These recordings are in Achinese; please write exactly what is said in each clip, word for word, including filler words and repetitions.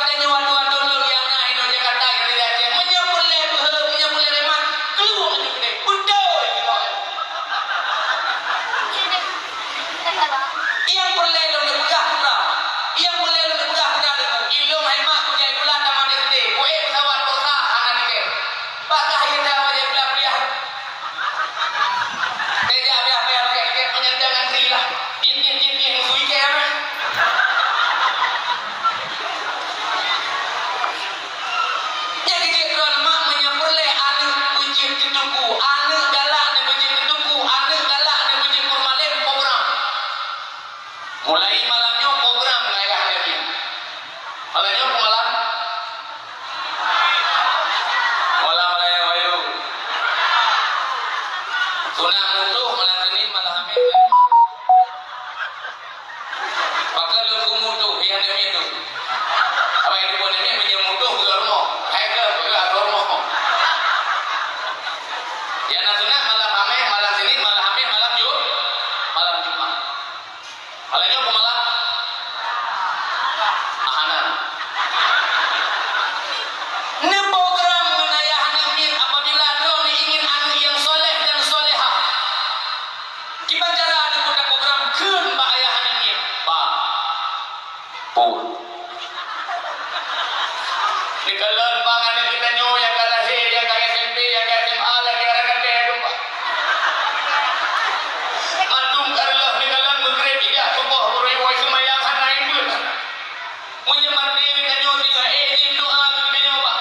Tanyoe adoe-adoe lôn nyang na inoe Jakarta, nyang di Aceh, meunyoe peureulèe beuhe, meunyoe peureulèe remat, keuluar laju keudéh. Beutôi, nyang peureulèe lôn neupeugah peue? Nyang peureulèe lôn neupeugah peue? Ilôn hai mak kujak sikula tamat S D, kuék pesawat bursa hana tiket. Pakah ida wajah kuliah. Teuja biah-biah pakai tiket, meunyan jangan rilah. Tin, tin, tin, tin, musuh iké apa? Nyang keujiek droe mak meunyoe peureulèe aneuk beujeuet keu teungku, aneuk galak neubeujeuet keu teungku, aneuk galak neubeujeuet peurumalém program. Mulai malam nyoe program ngon ayah Nabi. Malam nyoe peumalam. Malam raya bayu. Sunat mutuh malam Senin, malam Hamis. Pakon lôn kumutuh, ya Nabi tu. Apa yang dibuat Nabi, meunyoe mutuh, bukan rumah. Hai ke, bukan rumah. Ya, na sunat malam Hamis, malam Senin, malam Hamis, malam Ju-, malam Jumat. Malam nyoe peumalam? Ahana. Neuprogram ngon ayah aneuk miet apabila droeneuh ingin aneuk nyang soleh dan solehah. Kiban cara neubuka program kheun bak ayah aneuk miet? Bang. Pun. Neukalon bang aneuk geutanyoe nyang ka lahé, nyang ka S M P, nyang ka S M A, lagèe aneuk gata dum, Pak. Mandum ka reuloh neukalon, meugreb ijak tuboh beureuwai seumayang hana imeun. Meunyoe maté geutanyoe singoh, eh, jim doa keu geutanyoe, Pak.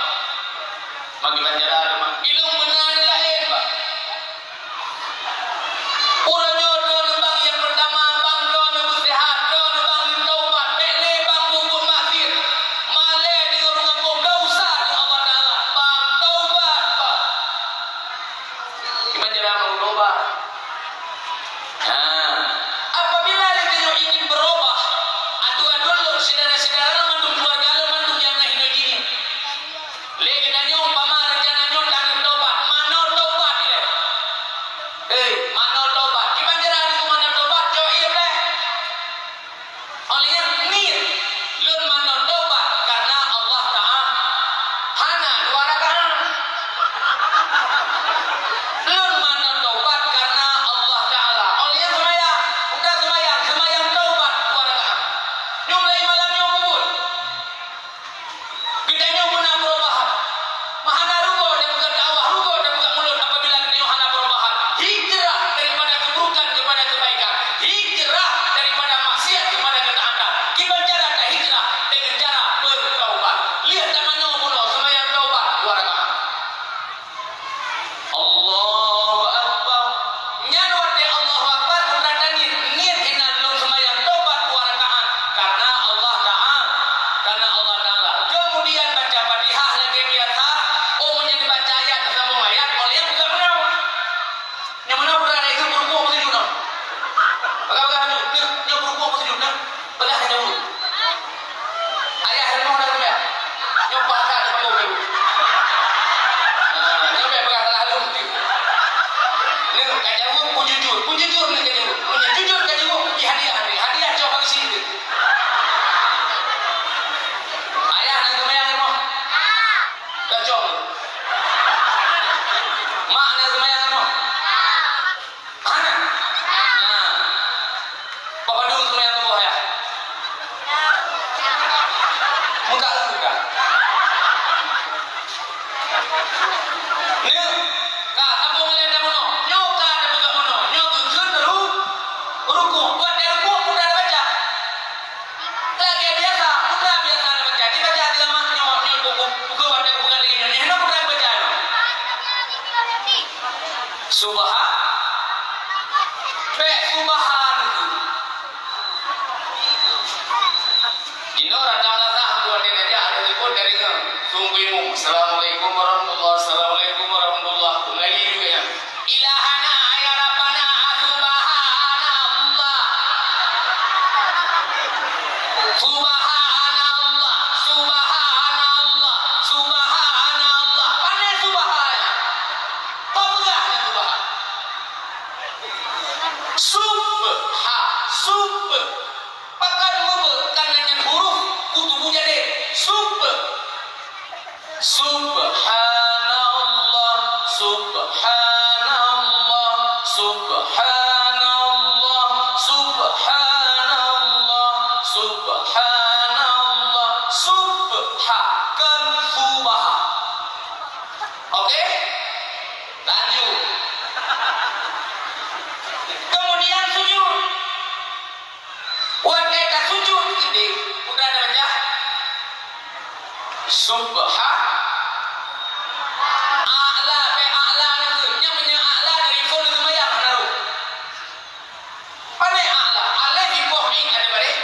Bagi banjara teuma. Ilôn beuna laén, Pak. Uroe nyoe droeneuh bang nyang peurtama, bang droeneuh beuseuhat, droeneuh bang neutaubat, bèk lé bang buet maksiet. Malèe deungon ureueng gampông, desya keu Allah Taala. Bang taubat, bang. Kiban cara bang taubat? Nah, apabila lé tanyoe ingin berubah, adoe-adoe lôn, syedara-syedara lôn mandum, keluarga lôn mandum nyang na inoe jih. Lé geutanyoe umpama rencana nyoe tanyoe taubat, manoe taubat ilèe. Hei, manoe taubat. Kiban cara lôn manoe taubat, jaweueb ilèe. Óh lheueh nyan, niet, lôn manoe taubat karena Allah Taala. Hana dua rakaat. Lôn manoe taubat karena Allah Taala. Óh lheueh nyan seumayang, bukan seumayang, seumayang taubat dua rakaat. Nyoe mulai malam nyoe peubuet. Geutanyoe beuna perubahan. Meuhana rugoe tapeugah dakwah, rugoe tapeugah mulod apabila geutanyoe hana perubahan. Hijrah daripada keburukan kepada kebaikan. Hijrah daripada maksiat kepada ketaatan. Kiban cara tahijrah? Dengan cara bertaubat. Lheueh tamanoe bunoe seumayang taubat dua rakaat. Allahu Akbar. Nyan watèe Allahu Akbar, peue tanda niet, niet inan lôn seumayang taubat dua rakaat karena Allah Taala, karena Allah Taala. Kemudian baca Fatihah lagèe biasa, oh, meunyo baca ayat, sambung ayat, oh, lheueh buka meunoe. Nyang meunoe peue tanda itu, peuruku meutuju noh. Peugah-peugah tu, nyoe, nyoe peuruku meutuju noh. Peugah ka jaweueb. Ayah rumoh dah rupiah. Nyoe pakat di panggung tu. Ha, nyoe bèk peugah salah lôn. Nyoe ka jaweueb, peujujur. Peujujur nyoe ka jaweueb. Meunyoe jujur ka jaweueb, bri hadiah. Hadiah cok bagi si tu. Ayah na seumayang rumoh? Ka cok. Mak na seumayang rumoh? Hana? Nah. Padum seumayang tuboh, ya? Muka lu dah. Ni, ka, sambung lé dah bunoe. Nyoe ka dah buka bunoe. Nyoe geukheun ru-, Subhanallah, subhanallah, subhanallah, subhanallah, subhanallah, subha, kon subha. Oke? Lanjut. Kemudian sujud. Watèe tasujud, ini udah ada baca. Subha. A'la, pe a'la nyan, nyan meunyoe a'la dari phon seumayang naru. Pane a'la? Alif ipoh in ada bareh.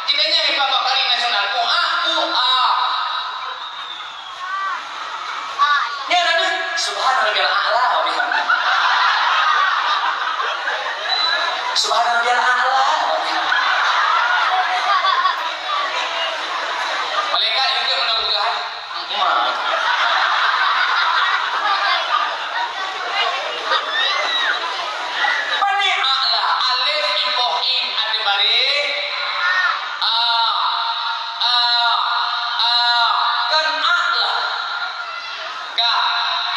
Kita nyan ipa bak kari nasional. Pu a, pu a. Ya, kan? Subhana rabbiyal a'la wa bihamdi. Subhana rabbiyal a'la wa bihamdi. Malaikat juga pernah peugah, "Ma." Pane a'la? Alif ipoh in ada bareh. A, a, a. Kan a'la. Ka.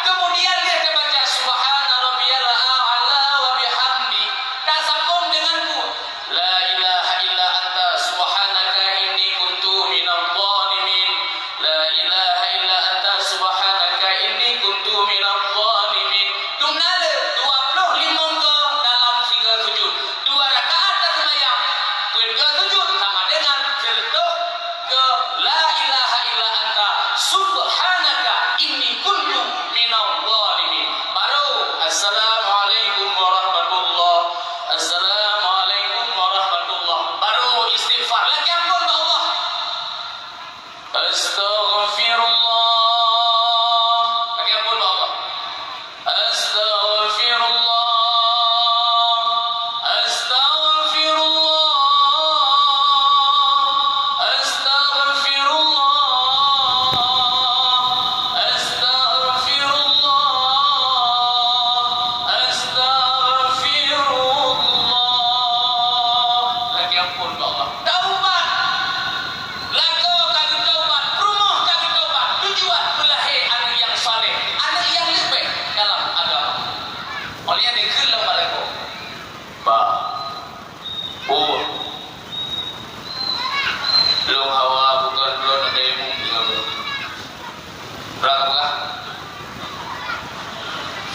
Kemudian dia terbaca, "Subhana rabbiyal a'la wa bihamdi." Tasambung dengan ku, "La ilaha illa anta subhanaka inni kuntu minadh dhalimin. La ilaha illa anta subhanaka inni kuntu minadh dhalimin." Dum na le dua ploh limong go dalam sigoe sujud. Dua rakaat taseumayang, peuet goe sujud sama dengan sireutôh goe la ilaha illa anta subhanaka inni kuntu minadh dhalimin. Baru, "Assalamualaikum warahmatullah. Assalamualaikum warahmatullah." Baru istighfar. Lakèe ampôn bak Allah. Astaghfirullah. Lakèe ampôn bak Allah. Astaghfirullah. Astaghfirullah. Astaghfirullah. Astaghfirullah. Astaghfirullah. Lakèe ampôn bak Allah. Taubat. Lakoe ka geutaubat, peurumoh ka geutaubat, tujuan peulahé aneuk nyang saleh, aneuk nyang leubeh dalam agama. Óh lheueh nyan dikheun lom bak lakoe, "Bah, Pun, lôn hawa bukon droe neudayeuem keu kamoe." Rab peugah,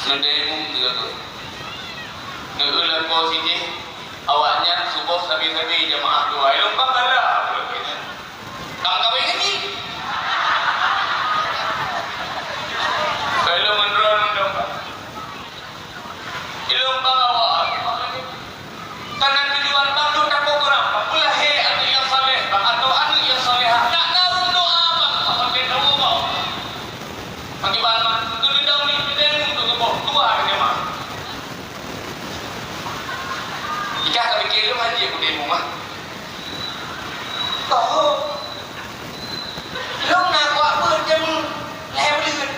"Neudayeuem keu kamoe." Neueu lakoe sidéh, awaknyan suboh sabe-sabe jamaah dua. Ilôn bang galak. Bang kawin lagi. Kalau menurut undang-undang. Ilôn bang awak. Karena tujuan bang tu tak program. Peulahé aneuk nyang saleh, bang, atau aneuk nyang salehah. Nak dalam doa, bang. Sampai tahu, bang. Bagaimana? Keuneudong ni, keuneudong tu keuboh. Dua jamaah. Ikah ka pikir lom haji aku demo mah. Toh. Lôn na kuak beuet jameun lhèe buleuen.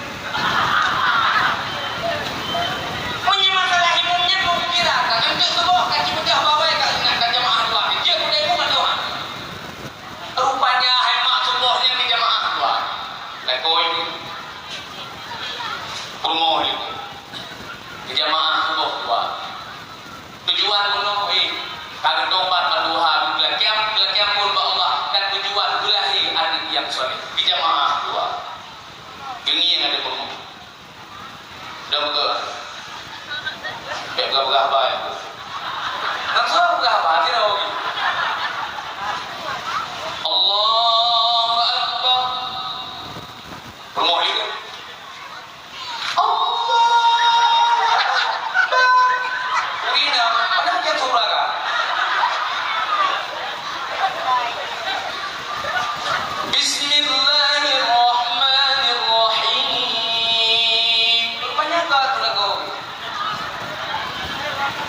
Meunyoe masalah imum nyan, lôn kira ka, eunteuk suboh ka jipeugah bawai ka ingat ka jamaah dua. Jeuet kudai imum atau hana? Rupanya hai mak suboh nyan di jamaah dua. Lakoe imum. Peurumoh imum. Di jamaah suboh dua. Tujuan bunoe, eh, ka geutobat bak Tuhan, geulakiam, geulakiam phon bak Allah, dan tujuan geulahé aneuk nyang saleh. Di jamaah dua. Geungieng ada peurumoh. Dah beutôi. Bèk peugah-peugah haba. Langsung peugah haba, kira oke. Allahu Akbar. Peurumoh lé. Allahu Akbar. Rina, mana macam surah kah? Bismillahirrahmanirrahim. Rupanya kau tu lagu.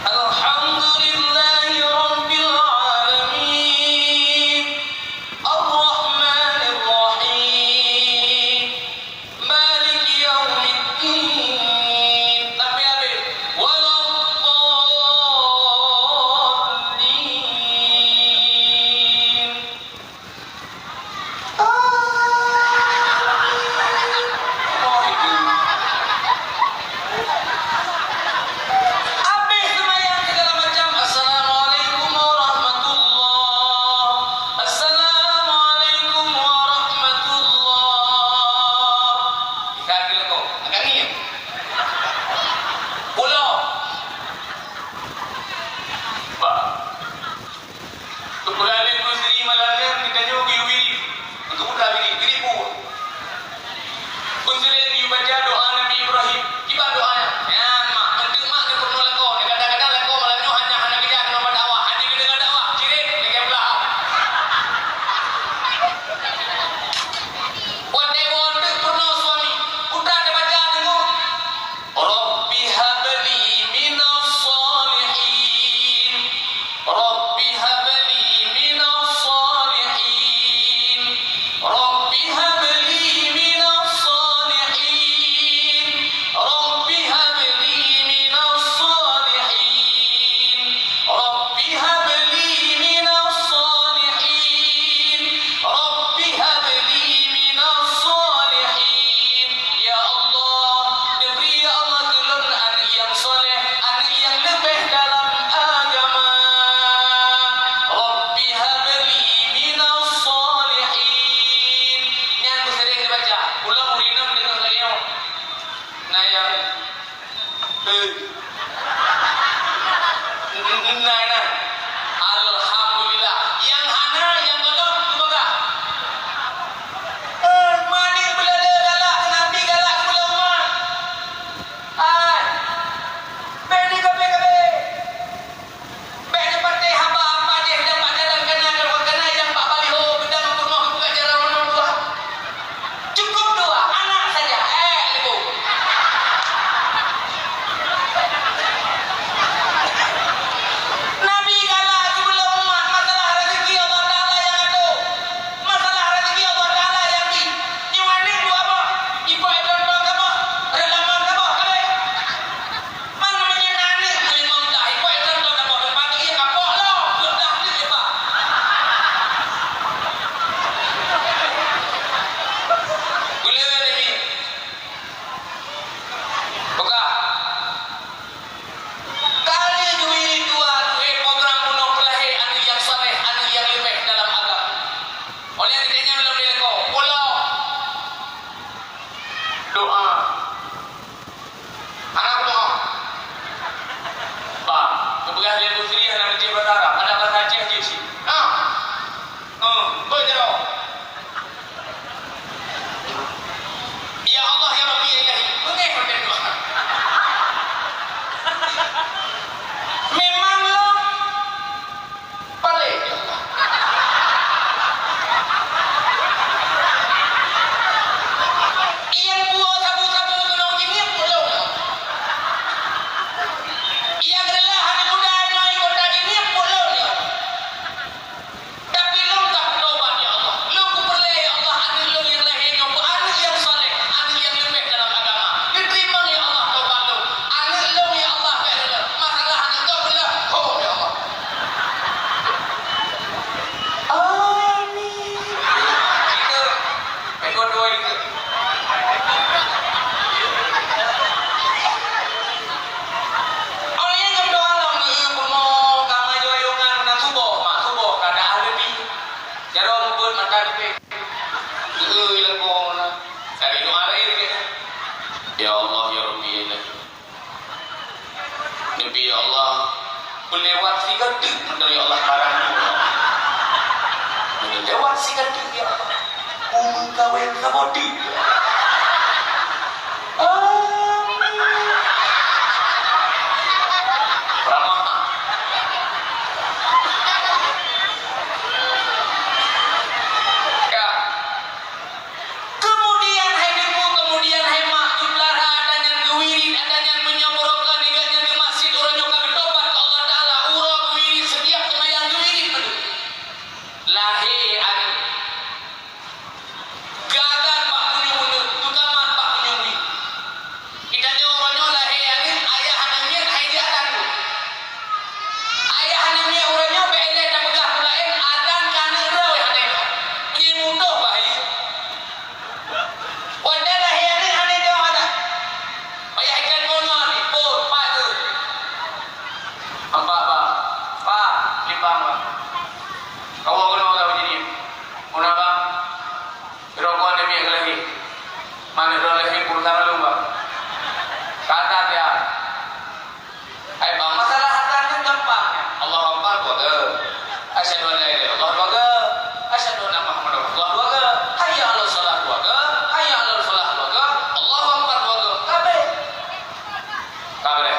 Alhamdulillahirabbil Doa. Hana doa. Bah, geupeugah lé Abu Siriah lam Aceh bahasa Arab, ada bahasa Aceh jih cit. Nah. Hmm, beutôi. Ya Allah, ya Rabbi, ya Ilahi. Beungéh watèe doa. Memang lom. Paléh, ya Allah. Nyang puwoe sabu-sabu gunong jiniep pulo. Nyang reulah aneuk muda nyoe kota jiniep pulo. Tapi lôn ka taubat, ya Allah. Lôn kupeureulèe, ya Allah, aneuk lôn nyang lahé nyoe, aneuk nyang saleh, aneuk nyang leubeh dalam agama. Neuteurimong, ya Allah, taubat lôn. Aneuk lôn, ya Allah, bèk reuloh. Masalah aneuk gob reuloh. Hom, ya Allah. Amin. Itu, pekot dua itu. Awak nyan geudoa lom, "Geuh bumoe ka meuayu-ayu ngon meunan tuboh, mak tuboh ka deuh leubi." Jaroe mubuet mata leubeh. Geuh lagoe meunan. Dari doa laén lagèe nyan. Ya Allah, ya Rabbi, ya Ilahi. Neubri, ya Allah, beulewat sigoe teuk meunan, ya Allah, barang nyoe. Beulewat sigoe teuk, ya Allah. Umeukawen saboh teuk. Amin. Ramah. Ya. Keumudian hai teungku, keumudian hai mak, geupeulara ata nyan, geuwirit ata nyan, meunyoe barokah nibak nyan di masjid, uroe nyoe ka geutobat keu Allah Taala, uroe geuwirit, setiap seumayang geuwirit beutôi. Lahé aneuk. Geuazan bak punyueng uneuk, geukamat bak punyueng wie. Geutanyoe uroe nyoe lahé aneuk, ayah aneuk miet hai jiazan. Ayah aneuk miet uroe nyoe bèk ilèe tapeugah peue laén, azan keu aneuk droe hana ilèe. Meunyoe mudoh bahaya. Watèe lahé aneuk hana ilèe azan. Payah ikan mono ni, pon, pat tu. Ampak, Bang. Bang, timbang, Bang. Kawoe keunoe ka beujidiek. Meunan, Bang. Droe kon aneuk miet ka lahé. Aneuk droe lahé pun ka lôn, Bang. Ka that, ya. Hai, Bang, masalah azan nyan gampang, ya. Allahu Akbar, dua kali. Asyhadu an la ilaha illallah, dua kali. Asyhadu anna Muhammadar Rasulullah, dua kali. Hayya 'alas shalah, dua kali. Hayya 'alal falah, dua kali. Allahu Akbar, dua kali. Ka abéh. Ka abéh.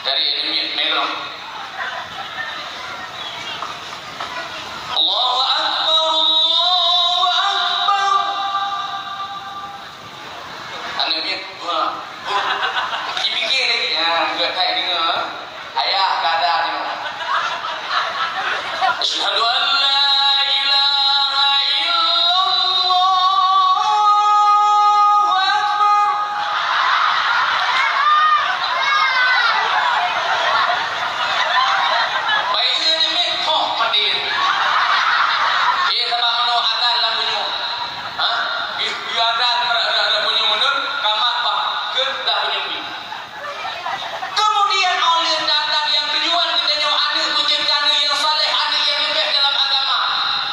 Dari aneuk miet, meunyoe. Allahu Akbar, Allahu Akbar. Aneuk miet, wah. Dipike lagi. Ya, geutanyoe deungoe. Ayah ka that nyoe. Asyhadu an la ilaha illallah. Allahu Akbar. Baik, ini miet, poh, pedih. Iya, sabab meunoe azan lam bunyueng. Ha? Di, di azan, ada, ada bunyueng meunan, kamat bah, keu dah bunyueng bi. Keumudian, óh lheueh that-that nyang tujuan geutanyoe aneuk beucebta aneuk nyang saleh, aneuk nyang leubeh dalam agama.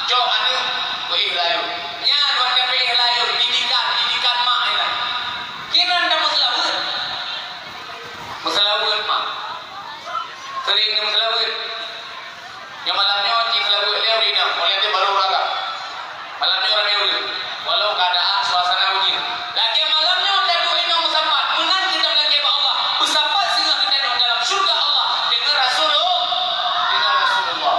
Cok aneuk, peuéh layôn. Nyan watèe peuéh layôn, didikan, didikan mak nyan. Kinan tameuseulaweuet. Meuseulaweuet mak. Seuring tameuseulaweuet. Nyoe malam nyoe ci seulaweuet lé ureueng inong, mulai di baru raga. Malam nyoe ramé ureueng, walau keuadaan suasana ujeuen. Lagèe malam nyoe taduek inong meusapat, meunan kita meulakèe bak Allah, meusapat singoh geutanyoe dalam syeuruga Allah deungon Rasulullah, deungon Rasulullah.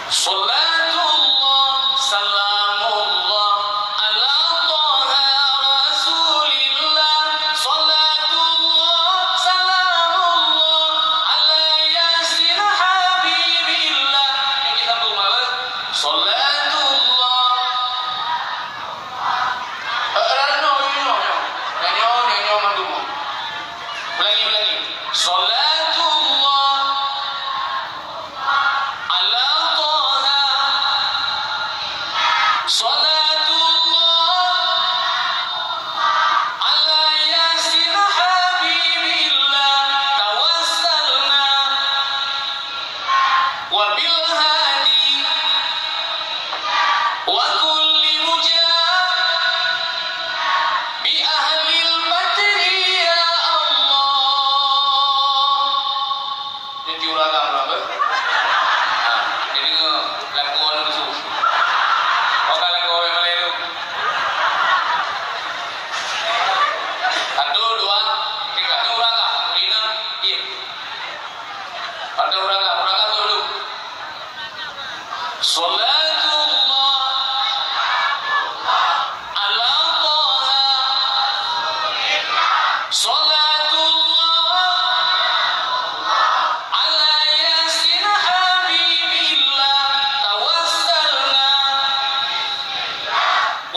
Salatullah, salamullah, ala Taha Rasulillah. Salatullah, salamullah, ala Yasin Habibillah. Nyang kita sambung, Mak, eh? Salatullah. Eh, eh, nyoe, nyoe, nyoe, nyoe. Nyoe, nyoe, nyoe, nyoe, mandum. Ulangi, ulangi. Salatullah. Ala Taha. Salatullah. Ala Yasin Habibillah. Tawassalna. Wa bil hadi. Wa kulli mujahid.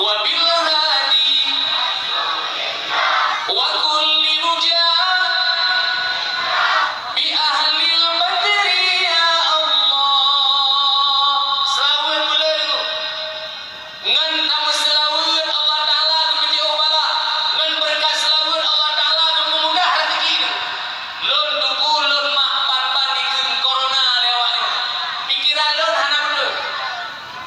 وبالهادي وكل مجاهد بأهل البدر يا الله. Seulaweuet beu le ngon tameuseulaweuet Allah Taala geupeujiôh bala, ngon beureukat seulaweuet Allah Taala geupeumudah raseuki. Lôn tuku lôn mak ban-ban dikheun corona lé awaknyan. Pikeran lôn hana beutôi.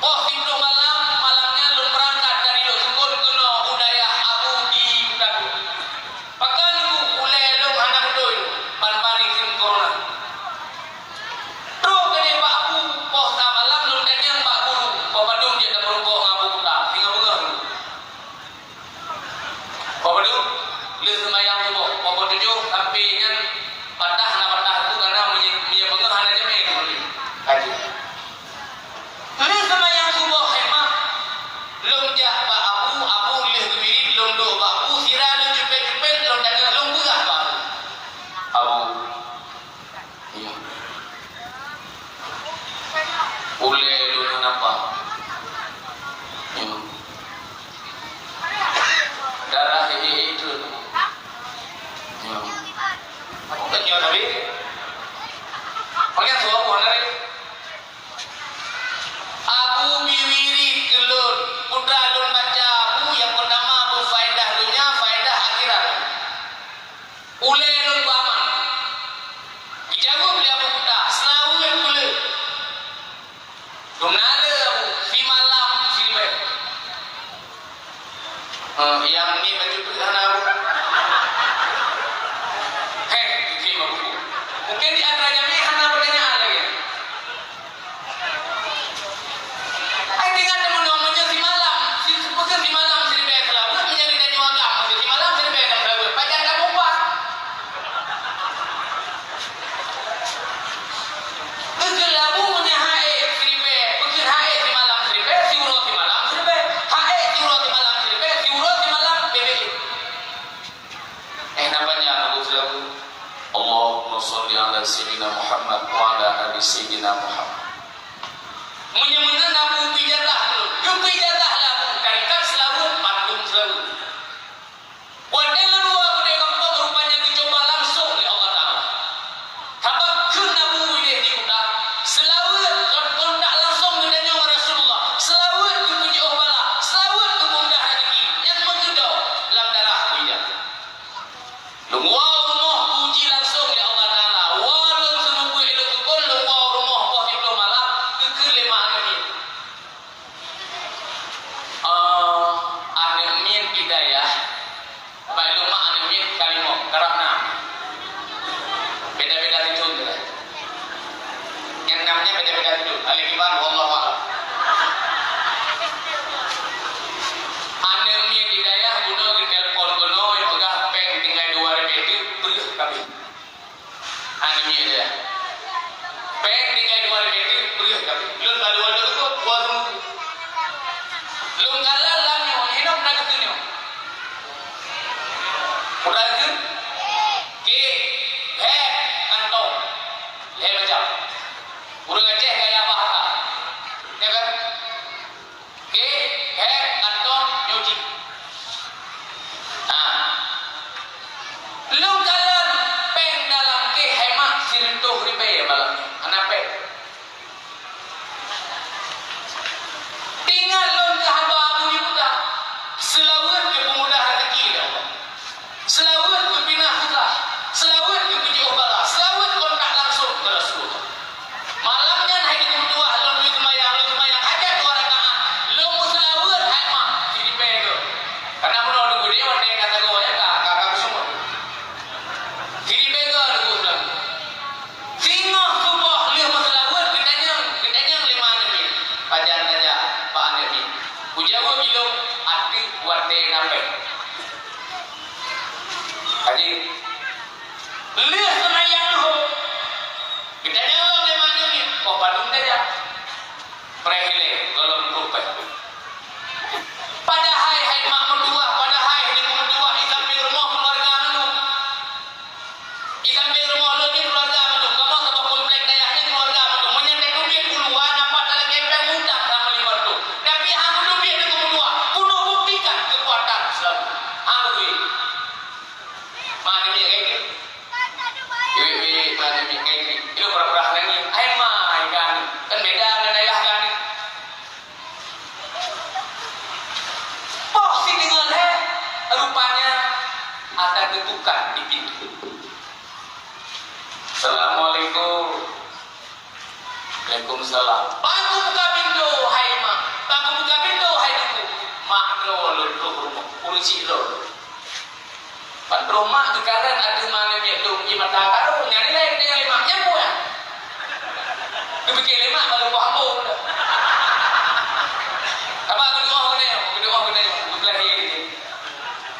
Poh siplôh malam, malam nyan lôn beurangkat dari Lhoksukon keunoe u dayah Abu di Kuta Krueng. Pakon Teungku, ulée lôn hana beutôi, ban-ban dikheun corona. Trok keudeh bak Abu, poh sa malam lôn tanyong bak guru, poh padum jeuet tameureumpok ngon Abu Kuta, singoh beungoh. Poh padum, lheueh seumayang suboh, poh, poh tujoh, sampoe nyan patah na patah tu, karena meunyo, meunyo beungoh hana jamé tu. Haji. Lheueh seumayang suboh, hai mak, lôn jak bak Abu, Abu lheueh geumirit, lôn duek bak Abu, sira lôn cupet-cupet, lôn tanyong, lôn peugah bak Abu. Abu. Iya. Ulée lôn nampak. Iya. Darah hihi itu. Iya. Aku kan nyoe tadi. Pakai suara bukan tadi. Abu biwiri keu lôn, putra lôn baca Abu nyang peutama beufaedah donya, faedah akhirat. Ulée lôn beuaman. Geujaweueb lé Abu Kuta, seulaweuet peuleueh. Dum na le Abu, simalam siribée. Eh, nyang ni baju tu hana Abu. Heh, geucit Abu. Mungkin di antara jamé hana pertanyaan lagi. Ai, tinggai teumeunoe meunyoe simalam, si, si, simalam siribée seulaweuet, meunyoe geutanyoe agam, meunyoe simalam siribée seulaweuet, pajan tamupat? Geukheun labu meunyoe ha'e siribée, geukheun ha'e simalam siribée, siuroe simalam siribée, ha'e siuroe simalam siribée, siuroe simalam bebe. Eh, na panjang lagu tu lagu. Allahumma shalli ala Sayyidina Muhammad wa ala ali Sayyidina Muhammad. Meunyoe meunan lagu ijazah tu, geupeu ijazah lagu tarikat seulaweuet, bandum seulaweuet. Watée lôn woe keudeh gampông rupanya geucuba langsong lé Allah Taala. Sabab kheun Abu Ubaideh di Kuta, seulaweuet kon-, kontak langsong geutanyoe ngon Rasulullah, seulaweuet geupeujiôh bala, seulaweuet geupeumudah raseuki, nyan meukeudôh lam darah Ubaideh. Lôn woe u rumoh geuuji langsong lé Allah Taala. Woe lôn seumeubeuet ilôn sukon, lôn woe u rumoh poh siplôh malam, geukheun lé mak aneuk miet. Eh, aneuk miet Hidayah, bailôn mak aneuk miet kalimong, karab nam. Beda-beda dusun tu lah. Nyang nam nyan beda-beda dusun. Alif Iban, wallahu a'lam. Aneuk miet Hidayah bunoe geutelepon keunoe, peugah péng tinggai dua ribèe teuk, peureuh kabeh. Aneuk miet dia. Péng tinggai dua ribèe teuk, peureuh kabeh. Lôn baru ada tu, dua ribu. Lôn kalon lam nyoe, hidup na keutu nyoe. Udah tu? Ke, he, kantong. Lhèe macam. Ureueng Aceh gaya bahasa. Ya kan? Ke, he, kantong, nyoe jih. Ha. Lôn kalon péng dalam ke hai mak sireutôh ribèe malam nyoe. Hana péng. Ingat lôn keu haba Abu Yuda. Seulaweuet keu peumudah raseuki, ya Allah. Seulaweuet keu pinah susah, seulaweuet keu peujiôh bala, seulaweuet kontak langsong keu Rasulullah. Malam nyan hai di meutuah lôn meuseumbahyang, lôn seumbahyang hajat dua rakaat, lôn meuseulaweuet hai mak, siribèe geuh. Karena meunoe teungku di watèe ka sagoe nyan ka, ka, ka beuseumeung. Siribèe geuh teungku seulaweuet. Singoh suboh lheueh meuseulaweuet geutanyong, geutanyong lé mak aneuk miet, "Pajan tajak, Pak aneuk miet?" Kujaweueb ilôn, "Ateueh watèe na péng." Haji, lheueh seumayang Luhô, geutanyong lom lé mak aneuk miet, "Poh padum tajak?" "Preh ilèe, gohlom troh péng." Padahai hai mak meutuah, padahai hai meutuah, di sampéng rumoh keuluwarga mandum. Di sampéng rumoh lôn nyoe keuluwarga mandum, kamoe saboh komplek dayah nyoe keuluwarga mandum. Meunyoe tateubiet u luwa, na pat talakèe péng utang sama lima ratus. Tapi hana tateubiet di keumeutuah. Kunoe Ada tukang di pintu. "Assalamualaikum." "Waalaikumsalam." "Bang kubuka pintu, hai mak. Bang kubuka pintu, hai teungku." Mak droe lôn troh rumoh, ureueng chik lôn. Ban troh mak geukalon ateueh ma ngon miet lôn, ie mata karô, nyan ilée geutanyoe lé mak, nyan peue? Geupike lé mak bak lumpah ambô. Haba geudoa geutanyoe, geudoa geutanyoe, geupeulahé geutanyoe.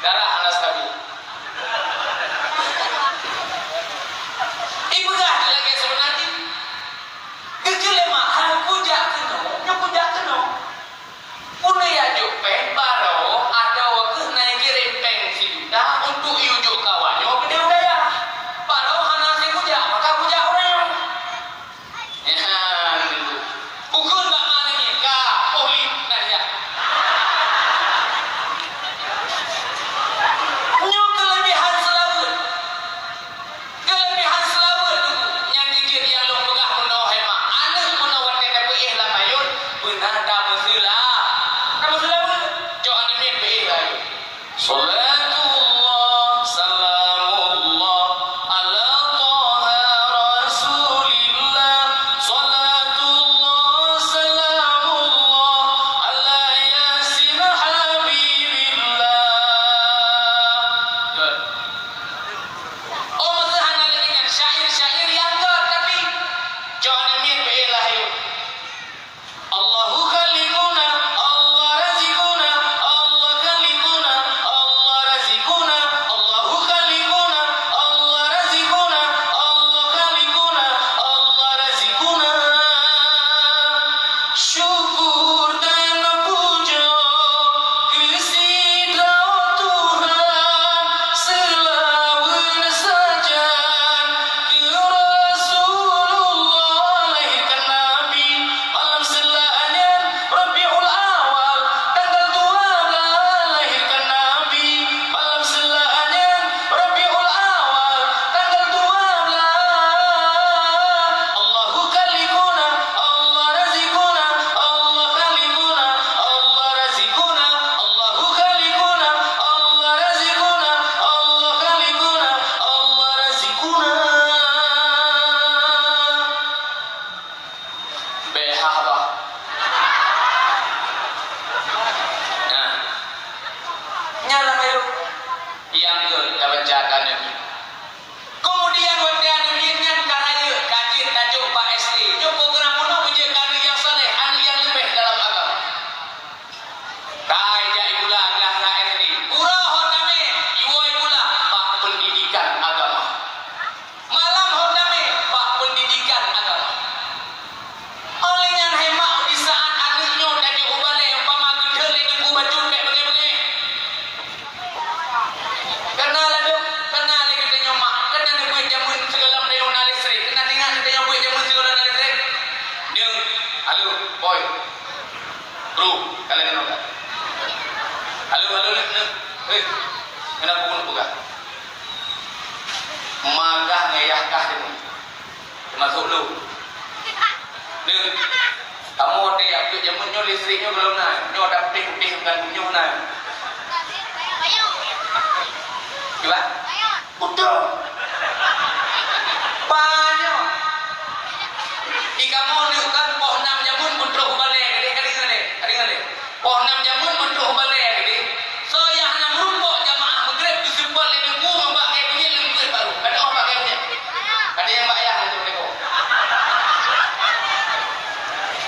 Darah hana stabil. Ipeugah lagée seubeuna jih. Geukheun lé mak, "Hai kujak keunoe, nyoe kujak keunoe." Peue nyang jok péng, barô adoe keuh na ikirém péng sijuta untuk iyue jok keu awaknyoe keudéh u dayah. Barô hana hase kujak, maka kujak uroe nyoe. Nyan, bukon bak mana nyan ka poh lheueh na nyan. Nyoe keuleubiehan seulaweuet. Keuleubiehan seulaweuet nyan jeuet nyang lôn peugah meunoe, hai mak. Aneuk meunoe watée tapeuéh lam ayôn, beuna tameuseula-, tameuseulaweuet. Cok aneuk miet peuéh lam ayôn. Salatullah, salamullah, ala Taha Rasulillah. Salatullah, salamullah, ala Yasin Habibillah. Good. Oh, meuhana lagée nyan syair-syair nyang göt, tapi cok aneuk miet beu lahé. Allahu khaliquna, Allah raziquna, Allah khaliquna, Allah raziquna, Allahu khaliquna, Allah raziquna, Allah khaliquna, Allah raziquna. Syukur dan puja keu sidroe Tuhan, seulaweuet sajan keu Rasulullah, lahirkan Nabi malam Seulaa nyan Rabiul Awal, tanggal dua belas lahirkan Nabi malam Seulaa nyan Rabiul Awal, tanggal dua belas. Allahu khaliquna, Allah raziquna, Allah khaliquna, Allah raziquna, Allahu khaliquna, Allah raziquna, Allah khaliquna, Allah raziquna. Bèk haba. Nah. Nyan lam ayôn. Nyang keu tabaca keu aneuk miet. Keumudian watèe aneuk miet nyan ka rayeuk, ka jeuet tajok bak S D. Nyoe program bunoe beujeuet keu aneuk nyang saleh, aneuk nyang leubeh dalam agama. Ka ijak sikula klas sa S D. Uroe ho tamè, iwoe sikula bak peundidikan agama. Malam ho tamè bak peundidikan agama. Óh lheueh nyan, hai mak, di saat aneuk nyoe tajok u balè, umpama geudhôt lé teungku bacut bèk beungèh-beungèh. Kana ladôm, kana lé geutanyoe mak, kana neubeuet jameun sigohlom tanyoe na listrik, kana teuingat geutanyoe beuet jameun sigohlom na listrik? Nyoe, halo, boy. Bro, kalian kenal tak? Halo, halo, halo, halo. Hei, kenapa kau nak pegang? Ma kah ngon yah kah jameun. Teumasok lôn. Nyoe, kamoe watèe jak peuet jameun nyoe listrik nyoe gohlom na. Nyoe ada putéh-putéh bukan nyoe na. Cuba. Beutôi. Banyak. Di kamoe nyoe kan poh nam jameun beutroh u balè keudéh, ka deungö lé, ka deungö lé. Poh nam jameun beutroh u balè keudéh. Soe nyang hana meurumpok jamaah Maghrib geuseupôt lé teungku ngon bak kayèe kunyit leumpeuet baru. Ka teu'oh bak kayèe kunyit. Ka teu'oh bak ayah leumpeuet baru.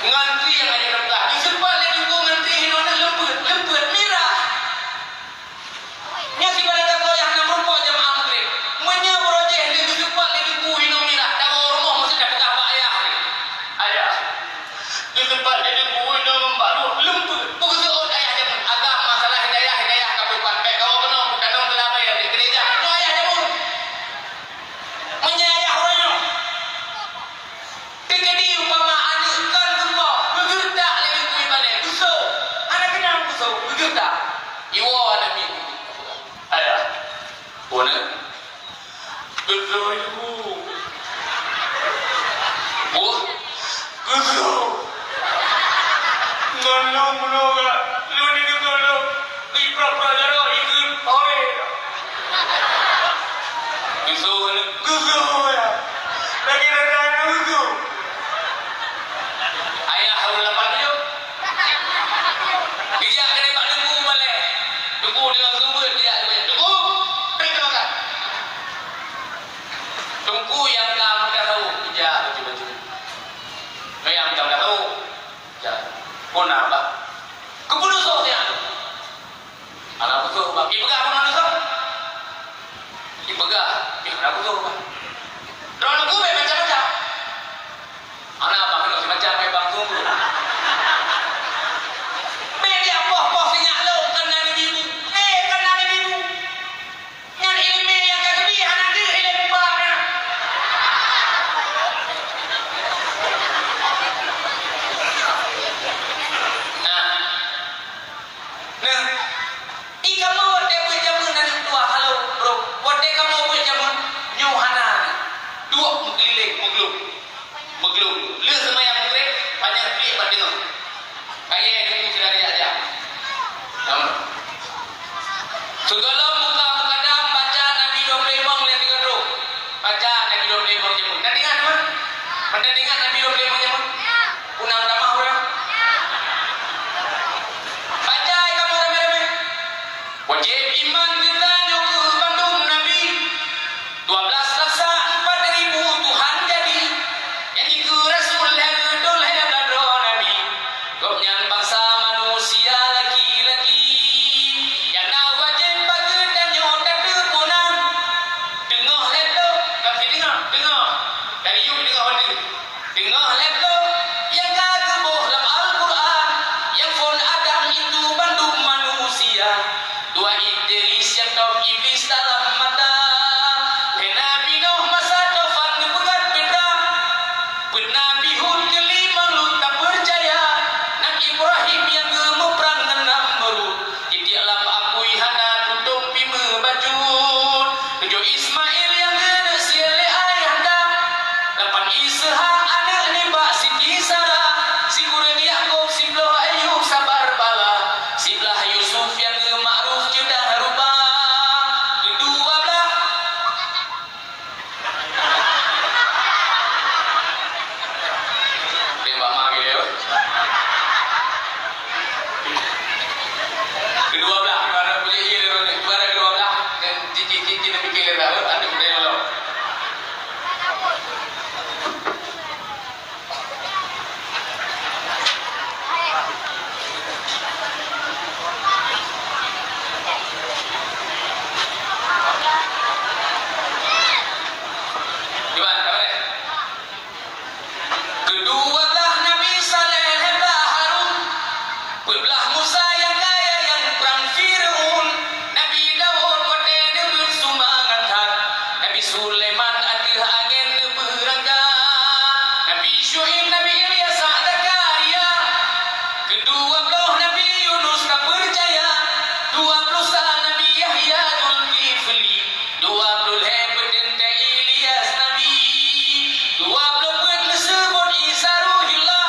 Ngantri nyang aja peugah. Geuseupôt lé teungku ngantri hinoe na leumpeuet, leumpeuet mirah. Nyan sibagoe tanyoe nyang hana meurumpok jamaah Maghrib. Meunyoe beurojéh lé geuseupôt lé teungku hinoe mirah, tawoe rumoh meusti tapeugah bak ayah lé. Ayah, geuseupôt lé teungku hinoe ngon bak lôn leumpeuet. Peue geuseuôt ayah jameun? Agam masalah hidayah, hidayah ka beupat. Bèk kawoe keunoe, kutanom teulabèe lé geureuja. Nyoe ayah jameun. Meunyoe ayah uroe nyoe. Teukeudi umpama aneuk kon geupo, geugeureutak lé teungku ibalèe, geuso. Hana keunong geuso, geugeureutak. Iwoe aneuk miet. Ayah. Peue na? Geuso, Ibu. Peue? Geuso. Ngon lôn bunoe ka, lôn di geuso lôn. Di pra-pra jaroe ikheun, hôi. Na, Bah. Keupeue neusoh nyan? Hana peusoh, Bah. Ipeugah keunoe neusoh? Ipeugah, pih hana peusoh, Bah. Droeneuh keuh bèk macam-macam. Hana, Bah, keunoe simacam, eh, Bang, sungguh. Bèk jak poh-poh sinyak lôn, keunan ibu. Eh, keunan ibu. Nyan ileumèe nyang ka geubi hana deuh ilèe bak nyan. Nah. Nah. I kamoe watèe beuet jameun aneuk tuha halo, bro. Watèe kamoe beuet jameun, nyoe hana. Duek meukeulileng, meuglop. Meuglop. Lheueh seumayang Maghrib, panyang pliek bak teungoh. Kayèe deungon sira jak-jak. Namun, sigohlom buka mukadam baca Nabi dua ploh limong lé sigoe trok. Baca Nabi dua ploh limong jameun. Tadeungoe, teuma? Pernah tadeungoe Nabi dua ploh limong jameun? Puna meutamah ureueng? Baca, hai kamoe ramè-ramè. Wajéb iman geutanyoe keu bandum nabi. Dua blah rasa empat ribu Tuhan jadi. Nyang jikeue rasul lhèe reutôh lhèe blah droe nabi. Gobnyan bansa manusia laki-laki. Nyang na wajéb bagi tanyoe tateupeue nan. Teungoh lhèe ploh, ka meudeungoe, teungoh. Dari yum teungoh watèe. Teungoh lhèe ploh nyang ka geuboh lam Al-Qur'an, nyang phon Adam itu bandum manusia. Dua Idris nyang tom Iblis dalam mata. Lhèe Nabi Nuh masa tufan neupeugöt peurang. Peuet Nabi Hud keulimong lôn tapeucaya. Nabi Ibrahim nyang geumuprang ngon Namrud. Titiek lam apui hana tutông pih meubacut. Tujoh Ismail nyang geuneuk siat lé ayahanda. Lapan Ishak aneuk nibak Siti Sarah. Sikureueng Yakub siploh Ayub sabar bala. Siblah Yusuf nyang geumakruf ceudah rupa. Keudua blah. Tembak mari dia. Keudua blah, ibarat bunyi iya, ibarat keudua blah, dan cici-cici dan mikir dia tahu, ada budaya lalu. Iwan, apa dia? Keudua blah Nabi Saleh lhèe blah Harun. Peuet blah Musa nyang kaya nyang prang Fir'aun, Nabi Daud watèe neubeuet sumbangan that, Nabi Sulaiman ateueh angén neubeurangkat, Nabi Syu'aib, Nabi Ilyas, Zakaria. Keudua ploh Nabi Yunus ka peucaya, dua ploh sa Nabi Yahya Zulkifli. Dua ploh lhèe peuteuntèe Ilyas Nabi, dua ploh peuet neuseubot Isa Ruhullah,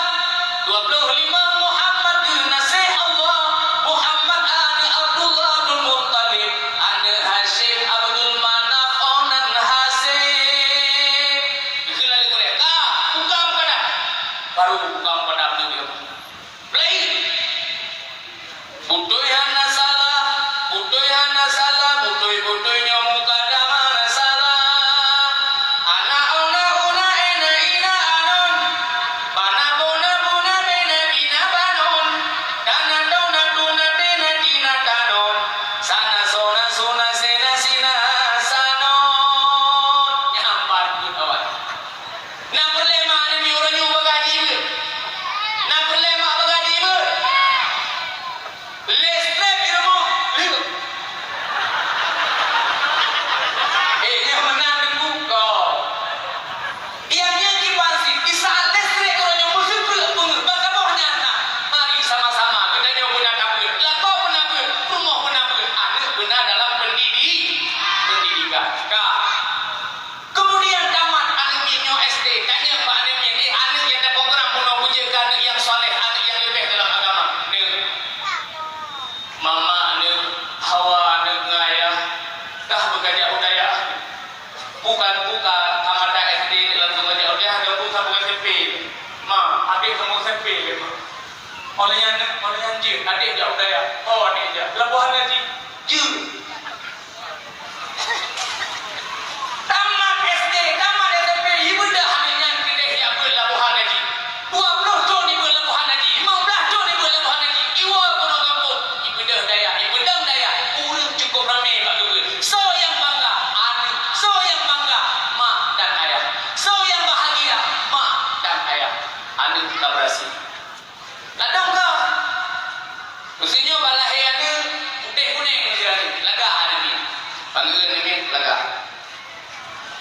dua ploh limong Muhammad geunaséh Allah, Muhammad aneuk Abdullah bin Muttalib, aneuk Hasyim Abdul Manaf, oh nan Hasyim. Dikheun lé gurèe, ka, buka mukadam. Baru buka mukadam tu dia. Play. Beutôi hana salah, beutôi hana salah, beutôi-beutôi nyoe mukadam hana salah. Anak ona una ena ina anon, bana bona bona bena bina banon, dana dona duna dena dina danon, sana sona sona sena sina sanon. Nyan pat beutôi awai. Na peureulèe mak aneuk miet uroe nyoe bagaji beuet? Na peureulèe mak bagaji beuet? Listrik di rumoh, lheueh. Eh, nyan meunan teungku, kon. Nyang nyan kiban sit, di saat listrik uroe nyoe meuseupreuk peungeuet, ban saboh nyan na. Mari sama-sama geutanyoe beuna tabeuet, lakoe beuna beuet, rumoh beuna beuet, aneuk beuna dalam pendidi-, pendidikan. Ka. Keumudian tamat aneuk miet nyoe S D, tanyong bak aneuk miet, eh, aneuk nyang taprogram bunoe beujeuet keu aneuk nyang saleh, aneuk nyang leubeh dalam agama. Neuk, mama neuk, hawa neuk ngon ayah, kah beukajak u dayah. Bukan buka tamat S D langsung kajak u dayah, ada pun sambung S M P. Ma, adék sambung S M P lé, ma. Oleh nyan, oleh nyan jeuet, adék jak u dayah. Oh, adék jak. Labuhan Haji, jeuet. Tamat S D, tamat S M P, ibeudôh aneuk nyan keudeh jak beuet labuhan Haji. Dua ploh thon ibeuet labuhan Haji, limong blah thon ibeuet Lahé aneuk putéh kunéng, lagak aneuk miet. Panggeuran aneuk miet lagak.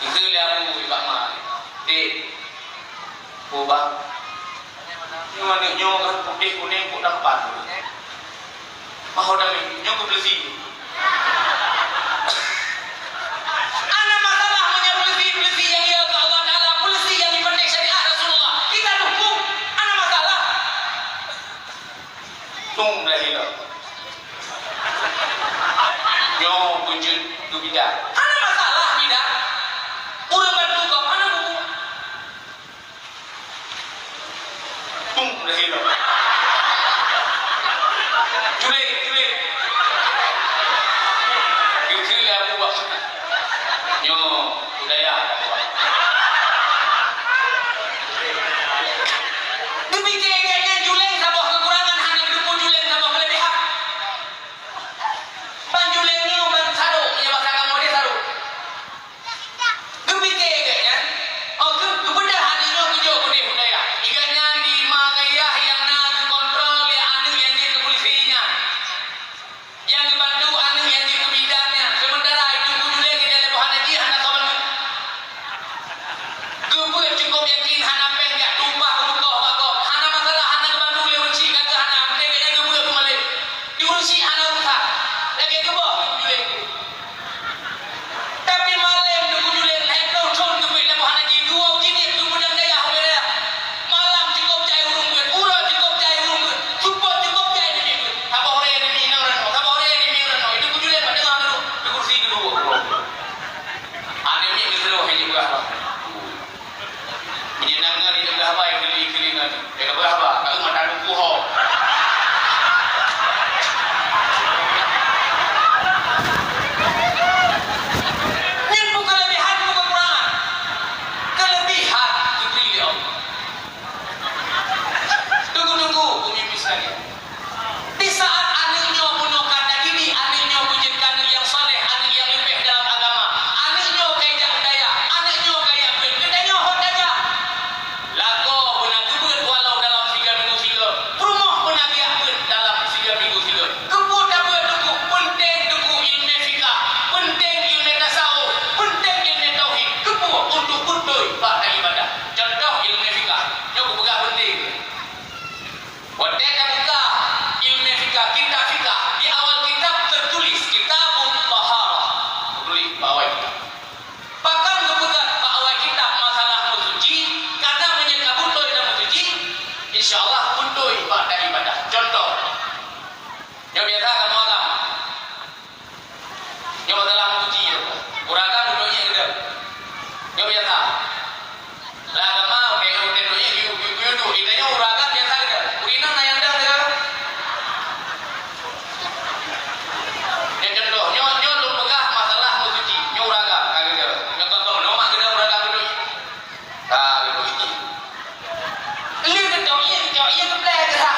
Geukheun lé abu bak ma, "Dek, po bang, nyoe aneuk nyoe kan putéh kunéng, kok tampan?" "Maho damé, nyoe keupeuleusi." Hana masalah meunyoe peuleusi, peuleusi nyang ya keu Allah Taala, peuleusi nyang jipatéh syariat Rasulullah. Kita dukung, hana masalah. Tung dah hilang. Nyoe beujeuet keu bidan. Hana masalah bidan. Ureueng bantu gob hana buku. Tung dah hilang. Juleng, juleng. Geukheun lé abu bak. Nyoe budaya. Geupike gobnyan juleng saboh keukurangan, hana geuteupeue juleng saboh keuleubehan. Ban juleng nyoe ban sarong, meunyoe basa kamoe deh sarong. Geupike gobnyan, oh, geu-, geubeudôh aneuk nyoe geujok keudeh budaya. Gobnyan di ma ngon yah nyang na geukontrol lé aneuk nyang jeuet keu peulisi nyan. Nyang geubantu aneuk nyang jeuet keu bidan nyan, seumeuntara itu Teungku Juleng nyang lheueh boh aneuk jih hana soe bantu. Geubeuet cukôp yakin hana péng jak tumpah keu mukoh bak gob. Hana masalah, hana geubantu lé ureueng chik ka geuh hana, meunyoe gobnyan geubeuet keu malém. Di ureueng chik hana urusan. Lagèe geuboh Teungku Juleng. Tapi malém Teungku Juleng lhèe ploh thon geubeuet lé boh aneuk jih, dua uji niet Teungku Juleng dayah ubé dayah. Malam cukôp jai ureueng beuet, uroe cukôp jai ureueng beuet, seupôt cukôp jai nibak beuet. Saboh ré nibak inoe ranoe, saboh ré nibak inoe ranoe. Itu Teungku Juleng pat deungoe dulu, di kursi keudua. Aneuk miet geuseuruh lé jipeugah bah. Meunyoe na ngon jipeugah bah, geuli-geuli ngon. Dia ka peugah bah, ka mata duku ho. Nyan bukan kelebihan, bukan kekurangan. Kelebihan diberi oleh Allah. Tunggu-tunggu, bumi sekalian. Di saat aneuk nyoe bunoe ka tadidik, aneuk nyoe beujeuet keu aneuk nyang saleh, aneuk nyang leubeh dalam agama, aneuk nyoe ka ijak u dayah, aneuk nyoe ka ijak beuet, geutanyoe hot tajak. Lakoe beuna geubeuet walau dalam siga minggu sigoe, peurumoh beuna geujak beuet dalam siga minggu sigoe. Keupeue tabeuet teungku? Peunteng teungku ileumèe fikah, peunteng ileumèe tasawuf, peunteng ileumèe tauhid. Keupeue? Untuk beutôi bak ibadah. Contoh ileumèe fikah, nyoe kupeugah peunteng. Watèe tabuka ileumèe fikah, kitab fikah, di awal kitab teutulis Kitabut Taharah. Teutulis bak awai kitab. Pakon geupeugah bak awai kitab masalah meusuci, karena meunyoe ka beutôi dan meusuci, insya Allah beutôi bak ibadah. Contoh, nyoe biasa kamoe agam. Nyoe masalah meusuci tu. Ureueng agam dudoe nyang keudeh. Nyoe biasa. Lam agama, ureueng, ureueng dudoe nyang geuyue-geuyue duek. Geutanyoe ureueng agam biasa keudeh. Ureueng inong na nyang dang keudeh. Nyoe contoh, nyoe, nyoe lôn peugah masalah meusuci. Nyoe ureueng agam ka keudeh. Nyoe contoh, nyoe mak keudeh ureueng agam keudeh. Ka keudeh. Lheueh keudeh, iya keudeh, iya keupleh keudeh.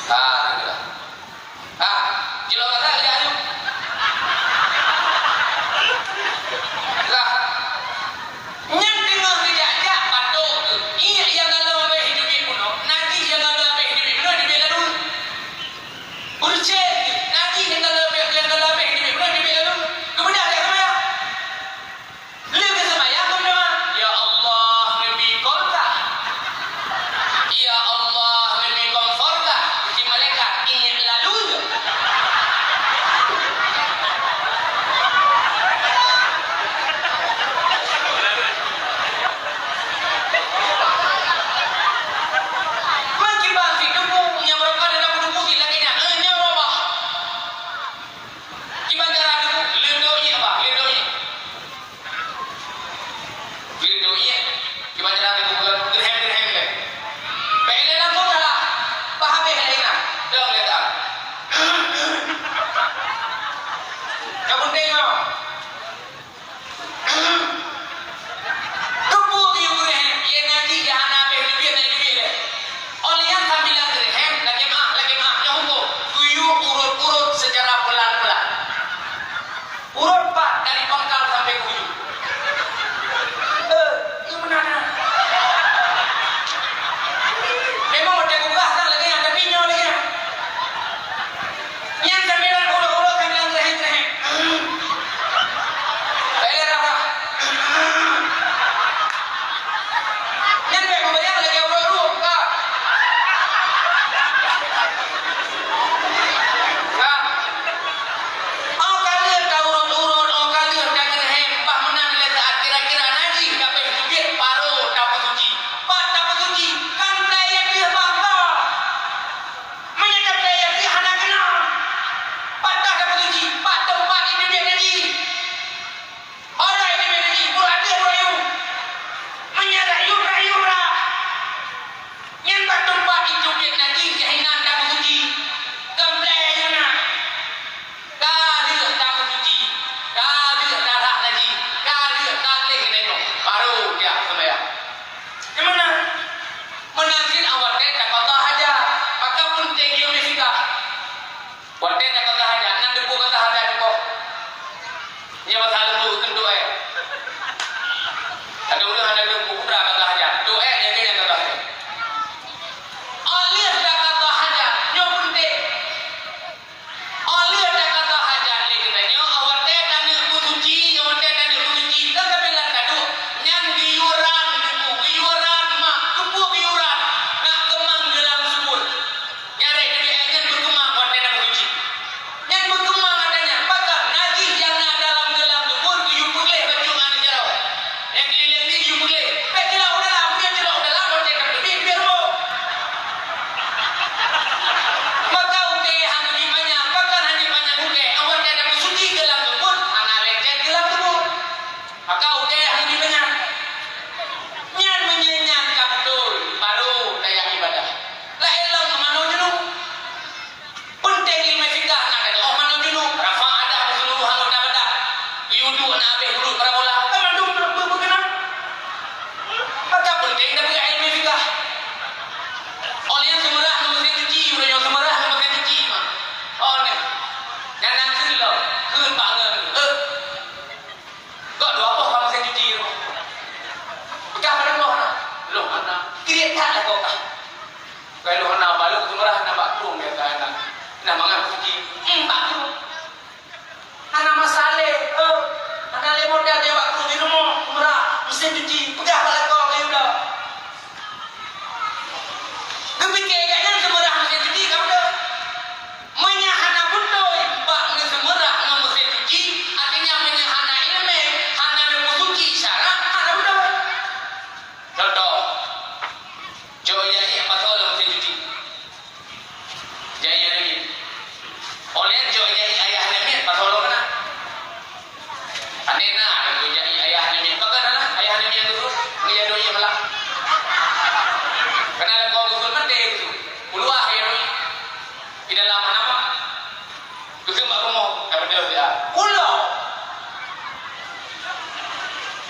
Ka keudeh. Oleh jok jai ayah namiet pasal lo kena. Ane na, jok jai ayah namiet. Bagaimana ayah namiet itu? Ngiya doi malah. Kena lagu usul mati itu. Uluah ya doi. Di dalam nama. Geukheun bak rumoh, eh, beudôh siat. Ulo!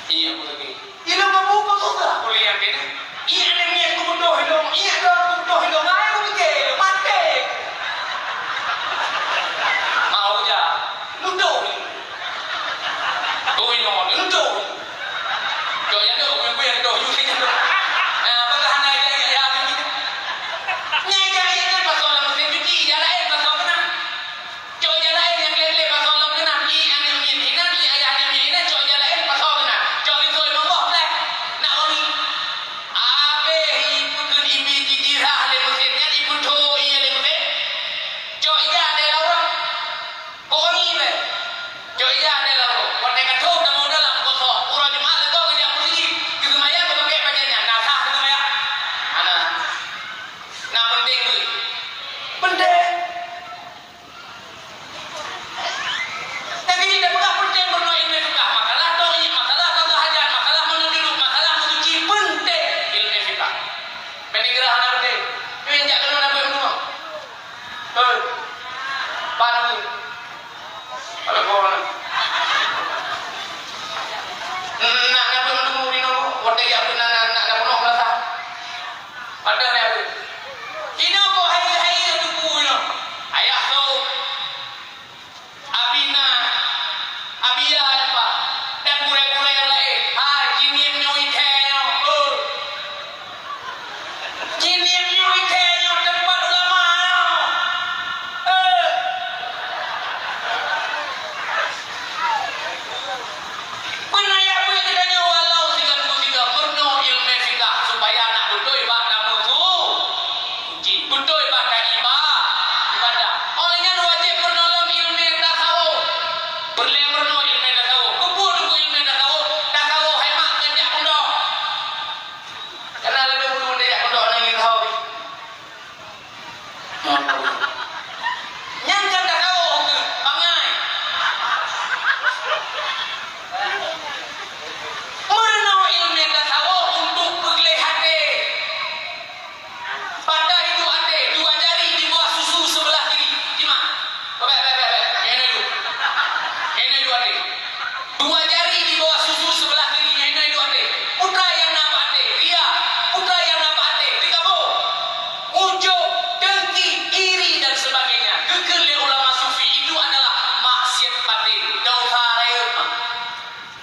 Iya, beudôh. Ilong mabuk kok susah. Kuliah kena. Iya, nangis, kubeudôh ilong. Iya, dong, kubeudôh ilong. Ai, kupike, maté. Mau ja. Nudôh. Tuh, ilong, nudôh. Cok nyang dok, kuya-kuya dok, yu nyang dok. Nah, peugah hana jari, ya, ni. Nyai jari nyan pasal lam mesin cuci, ija laén pasal keunan. Cok ija laén nyang lé-lé pasal lam keunan. I aneuk miet hinan, i ayah aneuk miet hinan, cok ija laén pasal keunan. Cok rinso limong boh pleh. Nak wangi. Abéh ipeukeun ibi jijirah lé mesin nyan, ipeutho ié lé mesin. Cok ija deh lawa. Kok wangi beh. Cok ija deh lawa. Watèe ka thon tamong dalam kosong. Uroe Jumat lagoe geujak meuseujid. Geuseumayang geupakèk bajèe nyan. Na sah geuseumayang? Hana. Na peunteng beuh. Peunteng. Tapi jih tapeugah peunteng meurunoe ileumèe fiqah. Makalah tauhid, makalah qadha hajat, makalah meunujuluk, makalah meusuci, peunteng ileumèe fiqah. Peunteng geurah hana peunteng. Tapi jak keunoe na beuet meunoe. Hei. Pan ni. Kalau kau nak. Nak, nak beuet meunoe, meunoe. Watèe jak beuet nak, nak, nak, nak bunoe meunasah. Padahai aku. Inoe kok hai-hai teungku inoe. Ayah kau. Abi na, abi ya apa? Dan gurèe-gurèe nyang laén. Hai, jinieng nyoe ithèe nyoe. Oh. Jinieng nyoe ithèe nyoe teumpat ulama nyoe. Eh. Peue na jak beuet geutanyoe walau sigoe-sigoe meurunoe ileumèe fiqah supaya na beutôi bak tameusu-, suci, beutôi bak taiba-, ibadah. Óh lheueh nyan wajéb meurunoe lom ileumèe tasawuf. Peureulèe meurunoe ileumèe tasawuf. Keupeue teungku ileumèe tasawuf? Tasawuf hai mak kan jak pondok. Kana lagèe ureueng jak pondok nanggroe tasawuf. Nyan kan tasawuf keuh, bangai. Meurunoe ileumèe tasawuf untuk peugleh até. Bata iduek até, dua jari di bawah susu sebelah kiri. Simak. Bèk, bèk, bèk, bèk. Nyan dulu. Nyan dulu até. Dua jari di bawah susu sebelah kiri, nyan, nyan, nyan, até. Peue nyang na bak até, ria. Peue nyang na bak até, teukabô. Ujub, dengki, iri, dan sebagainya. Geukheun lé ulama sufi itu adalah maksiat batin, dosa rayeuk.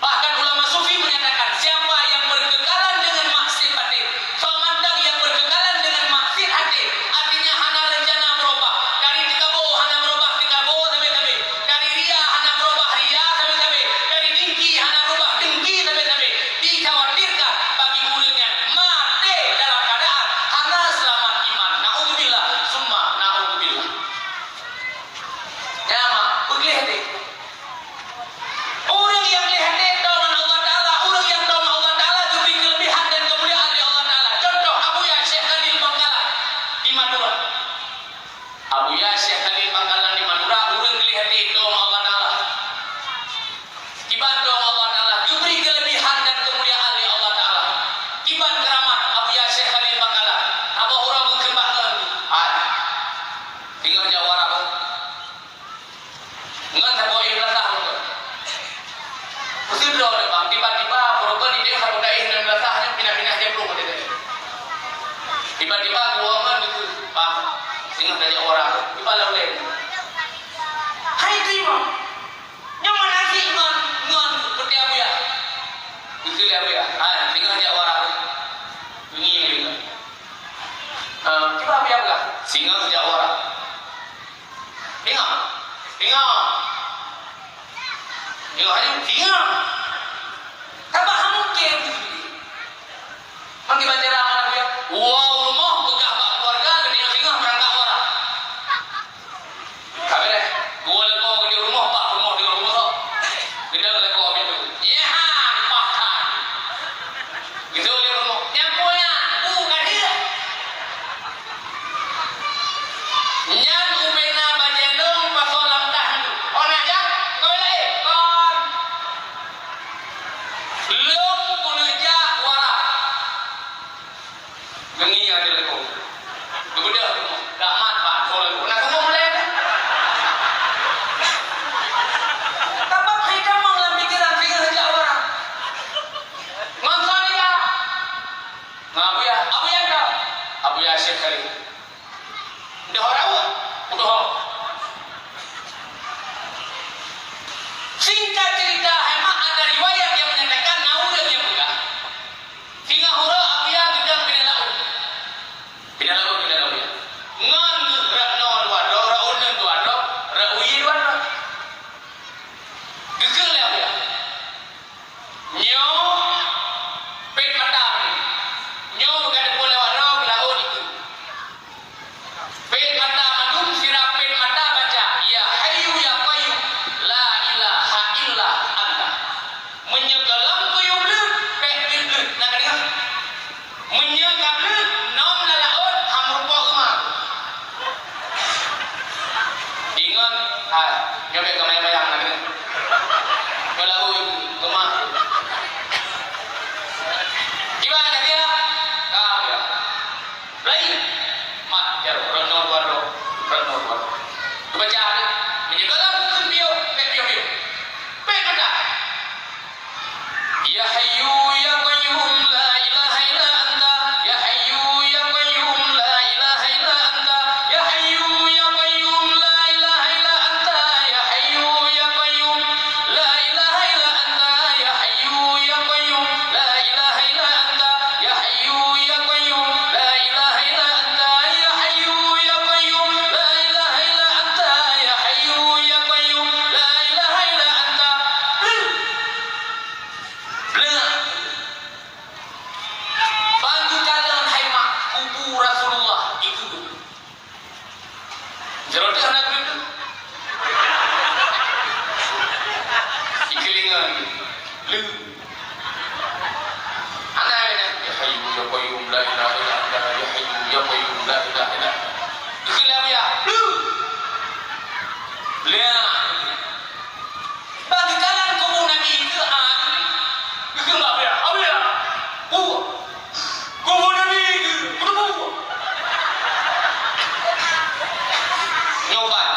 Bahkan ulama sufi menyatakan, siapa yang berkekalan dengan maksiat batin, soe mantong nyang berkekalan dengan maksiat até, artinya hana rencana beurubah. Dari teukabô hana beurubah teukabô sabe-sabe. Dari ria hana beurubah ria sabe-sabe. Dari dengki hana beurubah dengki sabe-sabe. Dikhawatirkan bagi ureueng nyan maté dalam keadaan hana seulamat iman. Naudzubillah, summa naudzubillah. Nyan mak, peugleh até. Ureueng nyang gleh até teuh ngon Allah Taala, ureueng nyang teuh ngon Allah Taala geubri keuleubihan dan keumuliaan lé Allah Taala. Contoh, Abu Yahya Syekh Khalil Bangkalan di Madura. Abu Yahya Syekh Khalil Bangkalan di Madura, ureueng gleh até teuh ngon Allah Taala. Kiban teuh ngon Allah Taala, geubri keuleubihan dan keumuliaan lé Allah Taala. Kiban keuramat Abu Yahya Syekh Khalil Bangkalan. Saboh uroe geukheun bak ngon. Hai. Singoh jak u Arab. Ngon saboh éh beulasah lôn. Meusidroe lé bang, tiba-tiba peuruban idéh saboh taéh ngon beulasah nyan pinah-pinah jablong lé tadi. Tiba-tiba geuwoe ngon geukheun, "Bang, singoh tajak u Arab, tiba lam ulèe." Hai teurimong. Nyoe meunan cit ngon, ngon peuté Abuya. Geukheun lé Abuya, "Hai, singoh jak u Arab." Ngieng lé ngon. Eh, kiban Abuya peugah, "Singoh jak u Arab." Ingat. Ingat. Ingat, hanya ingat. Saban hana mungkin. Mang kiban cara mana dia? Wow, rumoh peugah bak keluarga, geutanyoe singoh meurangkak u Arab. Ka beureh. Dua leuko di rumoh, bak rumoh di rumoh. Geutanyoe leuko pintoe. Ya, ha, pakat. Geutanyoe di rumoh. Nyang peue nyan? Bu, ka dia. Nyan ubena bajèe lôn, Hai, nyoe bèk keumayang-mayang lagèe nyoe. Nyoe laôt keumah. Kiban ka dia? Ka dia. Lain. Mat, ya, rot nyoe dua droe. Rot nyoe dua droe. Baca ni. Meunyoe galak keu piôh, bèk piôh-piôh. Bèk meudah. Ya Hayyu ya Qayyum la ilaha illa anta. Ya Hayyu ya Qayyum la ilaha illa anta. Ya Hayyu ya Qayyum la ilaha illa anta. Ya Hayyu ya Qayyum la ilaha illa anta. Ya Hayyu ya Qayyum la ilaha illa anta. Ya Hayyu ya Qayyum la ilaha illa anta. Ya Hayyu ya Qayyum la ilaha illa anta. Ya Hayyu ya Qayyum la ilaha illa anta. Bleuh. Ban geukalon hai mak kubu Rasulullah ikeubeut. Jaroe teuh hana geubeuet. Ikeulingan. Bleuh. Hana nyan. Ya Hayyu ya Qayyum la ilaha illa anta. Ya Hayyu ya Qayyum la ilaha illa anta. Ikeulingan ya. Bleuh. Bleuh. Ban geukalon kubu Nabi keu an, geukheun bak Abuya, "Abuya, bu, kubu Nabi keu, kubu." Nyoe ban,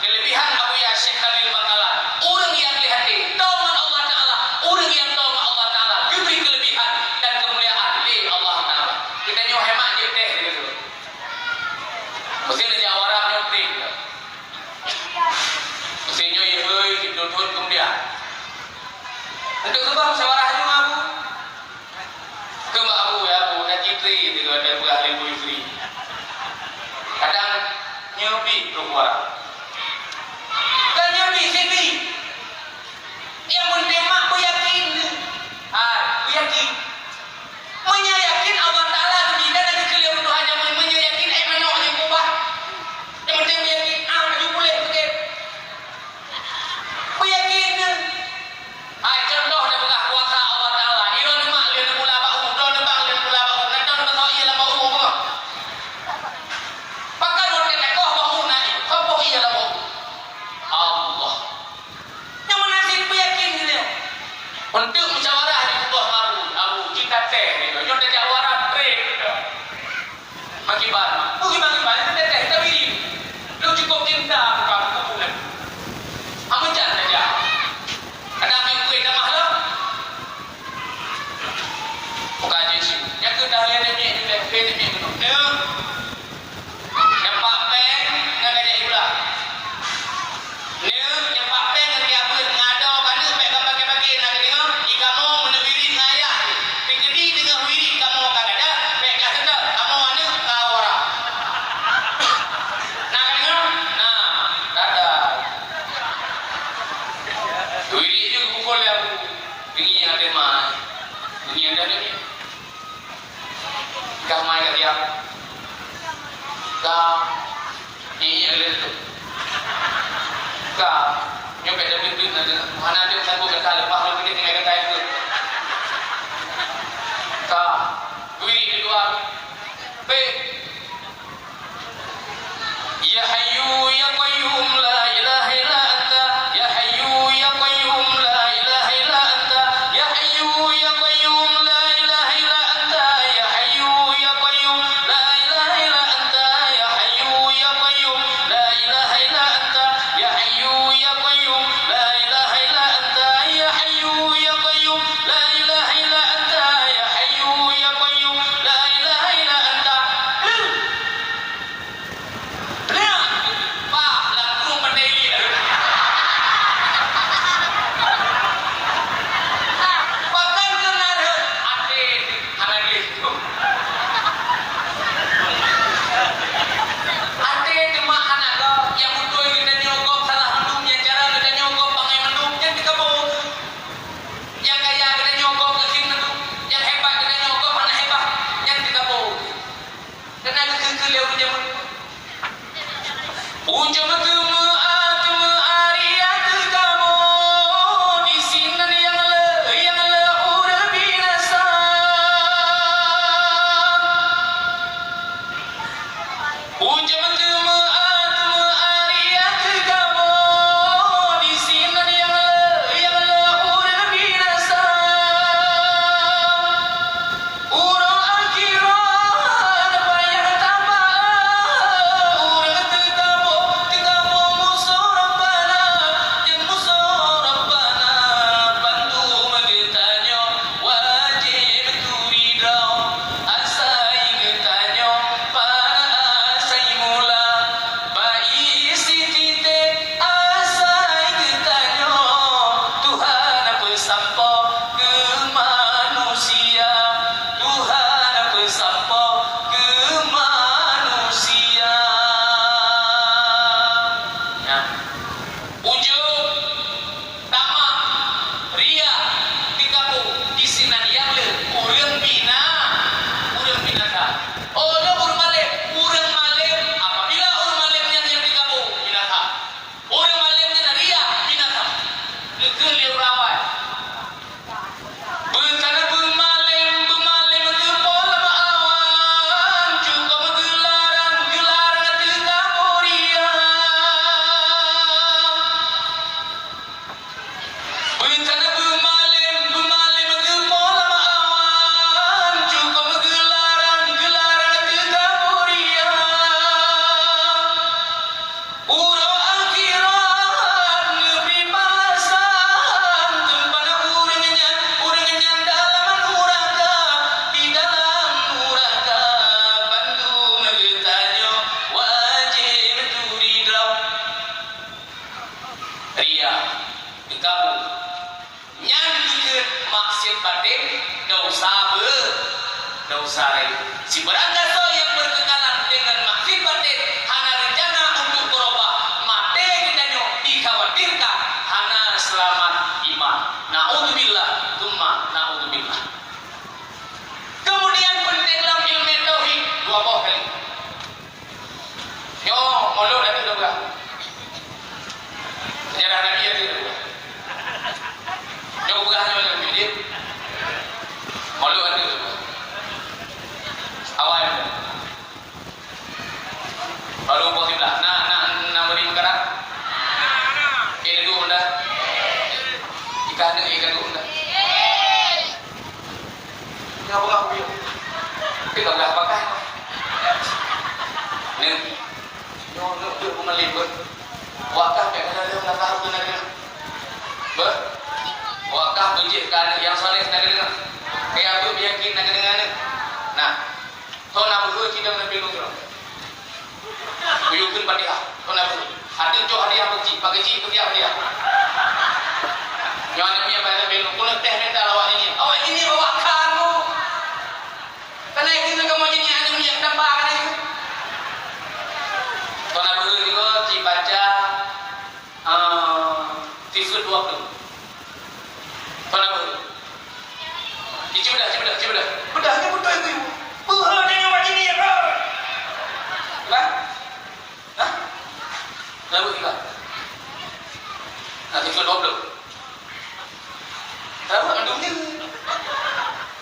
keulebihan Abuya Syekh Khalil Bangkalan, ureueng nyang lheueh até, tô ngon Allah Taala, ureueng nyang tô ngon Allah Taala, geubri keulebihan dan keumuliaan lé Allah Taala. Geutanyoe hemat jeuet teh gitu. Meusti neujak u Arab nyoe treb. Meusé nyoe ihôi, jiteuthon keumudian. Untuk keubah musyawarah nyoe, Abu. Keubah Abu, ya, Abu, na jitré, teuka, dan peugah lé Abu Yusri. Kadang nyoe bit trok u Arab. Kan nyoe bit, sit bit. Nyang peunteng mak beuyakin. Hai, beuyakin. Meunyoe yakin Allah Taala geubri, dan lagèe keu lheueh Tuhan jameun, meunyoe yakin, ai manok nyang keubah. Nyang peunteng beuyakin, ah, laju puléh sikét. Beuyakin kheueh. Hai, contoh na peugah kuasa Allah Taala. Droeneuh mak lheueh neupula bak u, droeneuh bang lheueh neupula bak u, na droeneuh meusoe ié lam bak u, peugah. Pakon watèe takoh bak u na ié, soe poh ié lam bak u? Allah. Nyang meunan cit beuyakin geutanyoe. Untuk musyawarah di Allah Abu, Abu, cit ka teh, nyoe tajak u Arab treb. Makiban, makiban, makiban, itu teh, teh, itu wirid. Lu cukup cinta bukan kubu Nabi. Amun jan saja. Ada ambil kuih tamah lah. Bukan Yesus. Yang kedua, yang demi, yang demi, yang demi. Nyang pat péng ngon gajah ibulah. Nyoe nyang pat péng ngon gajah beuet, ngon adoe keuneuk bèk ka bagi-bagi, na geudeungoe, i kamoe meuneuk wirid ngon ayah. Pikeudi deungoe wirid kamoe ka gadôh, bèk ka seutôt, kamoe aneuk ka wara. Na geudeungoe? Na, gadôh. Wirid jih geupukul lé Abu. Deungi até mai. Deungi até mai. Ka mai ka siap. Ka. Iya, iya, iya, tu. Ka. Nyoe bèk ada duit-duit na, hana ada sanggup kata lepas lu pergi tinggal kata itu. Ka. Duit di luar. Pe. Ya Hayyu ya Qayyum la ilaha illa anta. Ya Hayyu ya Qayyum la ilaha illa anta. Ya Hayyu ya Qayyum la ilaha illa anta. Ya Hayyu ya Qayyum la ilaha illa anta. Ya Hayyu ya Qayyum la ilaha illa anta. Ya Hayyu ya Qayyum la ilaha illa anta. Ya Hayyu ya Qayyum la ilaha illa anta. Ya Hayyu ya Qayyum la ilaha illa anta. Blah! Bah, langsung pandai dia. Pakon keunan rhot? Até hana gleh. Até teuma hana gob, nyang beutôi geutanyoe gob salah mandum, nyang cara geutanyoe gob bangai mandum, nyan teukapo. Nyang kaya geutanyoe gob gasien mandum, nyang hebat geutanyoe gob hana hebat, nyan teukapo. Kana geukheun-kheun lé ureueng jameun. Ujoe meuteumeu'ah, teumeu'ah riak keu kamoe, disinan nyang le, nyang le ureueng binasa. Ujoe meuteumeu'ah, teumeu'ah riak keu kamoe. Kamu. Nyan dikeue maksiat batin, dosa be-, dosa rayeuk. Sibarang gasoe nyang beukeukalan deungon maksiat batin, hana rencana untuk beurubah, maté geutanyoe dikhawatirkan hana seulamat iman. Naudzubillah, tsumma naudzubillah. Kemudian penting lam ilmu tauhid, dua boh kali. Nyoe mulod ateueh dua belah. Sejarah Nabi ateueh dua belah. Nyoe peugah nyoe lam masjid. Mulod ateueh dua belah. Awai. Baru poh siblah. Na, na, na meuri meukarang? Ié duek dah. Ikan ni, ikan duek dah. Nyoe peugah ubit. Tapi ka peugah pakai. Ni. Nyoe, nyoe, nyoe, bumalém, beuh. Wakah pih kena leueng, wakah pih kena leueng. Beuh. Wakah beujeuet keu aneuk nyang saleh kena leueng. Kaya beuh penyakit kena leueng aneuk. Nah. Thon na beuhe cit lam leubeh lôn keudroe. Kuyue kheun Fatihah, thon na beuhe. Adak cok hadiah beucit, pakai cit peutiap hadiah. Nyoe aneuk miet bak leubeh lôn, keuneuk teh mental awak nyan. Awak nyan bawa karu. Kana itu kamoe jadi aneuk miet tampa kana itu. Thon na beuhe juga cit baca Ah, sifeut dua ploh. Kenapa? Cibeudah, cibeudah, cibeudah. Beudah ni beutôi tu. Beuha dia nyoe bak sini, ya, bro. Bah? Hah? Kenapa kita? Nah, sifeut dua ploh. Kenapa? Aduh, ni.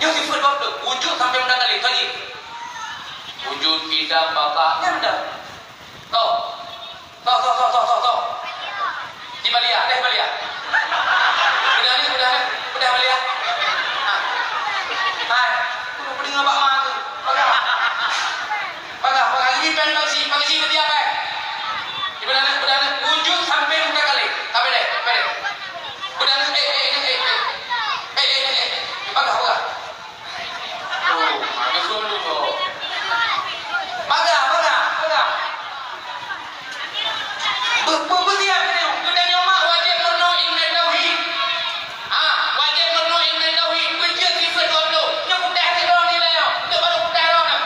Nyoe sifeut dua ploh. Wujud sampai mutakhalim. Tadi. Wujud, qidam, baqa. Nyan dah. Toh. Toh, toh, toh, toh, toh, toh. Di baliak, deh baliak. Udah ni, udah ni, udah baliak. Ha. Hai, kudu peudeungoe bak ma tu. Peugah. Peugah, peugah. Ini pen bak si, bak si dia, eh. Di mana ni, udah ni. Wujud sampai mutakhalim. Sampai deh, sampai deh. Udah ni, eh, eh, eh, eh, eh. Eh, eh, eh, eh. Peugah, peugah. Oh, ada suara tu. Peugah, peugah, peugah. Be-, be-, beutiap nyoe, geutanyoe mak wajéb meurunoe ilmu tauhid. Ha, wajéb meurunoe ilmu tauhid, beujeuet sifeut dua ploh. Nyoe putih hati droe nilai nyoe. Nyoe baru putih droe nyoe.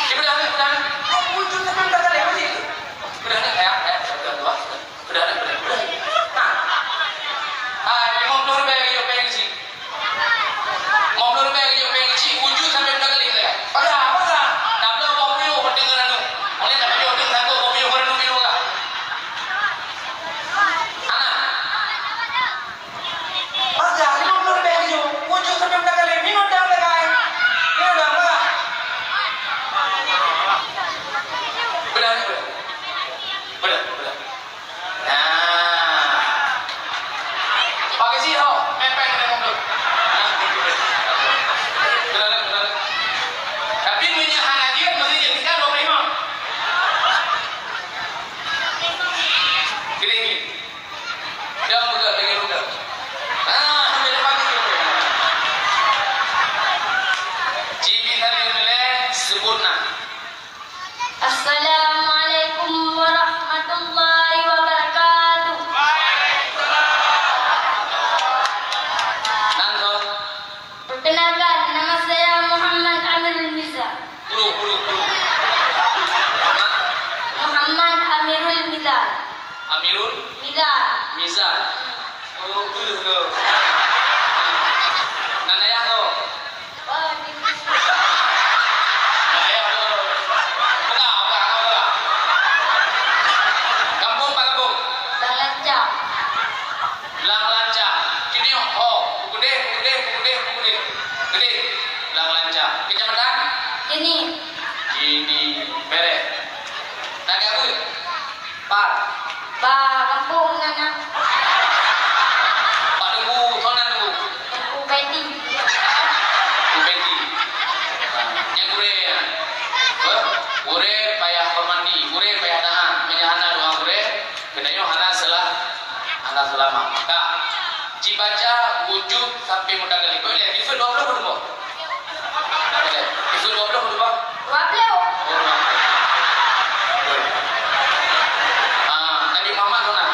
Sibeudah ni, sibeudah ni. Oh, wujud teman tak ada lagi. Sibeudah ni, ya, ya, sibeudah dua. Udah, udah, udah, udah. Nah. Hai, lima puluh ribèe geuyue péng cit. Lima puluh ribèe geuyue péng cit, wujud sampai mutakhalim lé. Peugah, peugah. Tabloe boh piôh bak teungoh ranup. Mulai dak pajoh teuk sangkot boh piôh ranup piôh peugah. Hana. Peugah, lima puluh ribèe geuyue. Wujud sampai mutakhalim. Minot dang, peugah. Minot dang, peugah. Peugah, peugah. Peugah, peugah. Nah. Pakai sih, ho. Mepeng kena mundur. Betul, betul. Tapi minyak hana dia, mesti jadi kan dua puluh lima. Kering ni. Jangan buka, jangan buka. Ah, sampai depan ni. Cibi tadi nilai sebut nah. Assalamualaikum warahmatullahi wabarakatuh. Nan, Ron. Perkenalkan, nama saya Muhammad Amirul Mizar. Puluh, puluh, puluh. Muhammad Amirul Mizar. Amirul? Mizar. Mizar. Oh, puluh tu. Nan ayah tu? Nan ayah tu. Peugah, peugah, peugah. Gampông, Pak Gampông? Blang Lanca. Blang Lanca. Keuneuk ho. Peukeudeh, peukeudeh, peukeudeh, peukeudeh. Keudeh. Blang Lanca. Keucamatan? Jeunieb. Jeunieb. Bereh. Tagak beuet. Pat. Bak gampông nan na. Bak Teungku, soe nan Teungku? Teungku Peti. Teungku Peti. Nyang gurèe nyan. Beuh? Gurèe payah hormati, gurèe payah taát. Meunyo hana doa gurèe, geutanyoe hana seulah-, hana seulamat. Ka. Cibaca wujud sampai mutakhalim. Boleh lihat, sifeut dua puluh pun dua. Boleh. Sifeut dua puluh pun dua. Dua puluh. Oh, dua puluh. Boleh. Ah, Nabi Muhammad tu nah.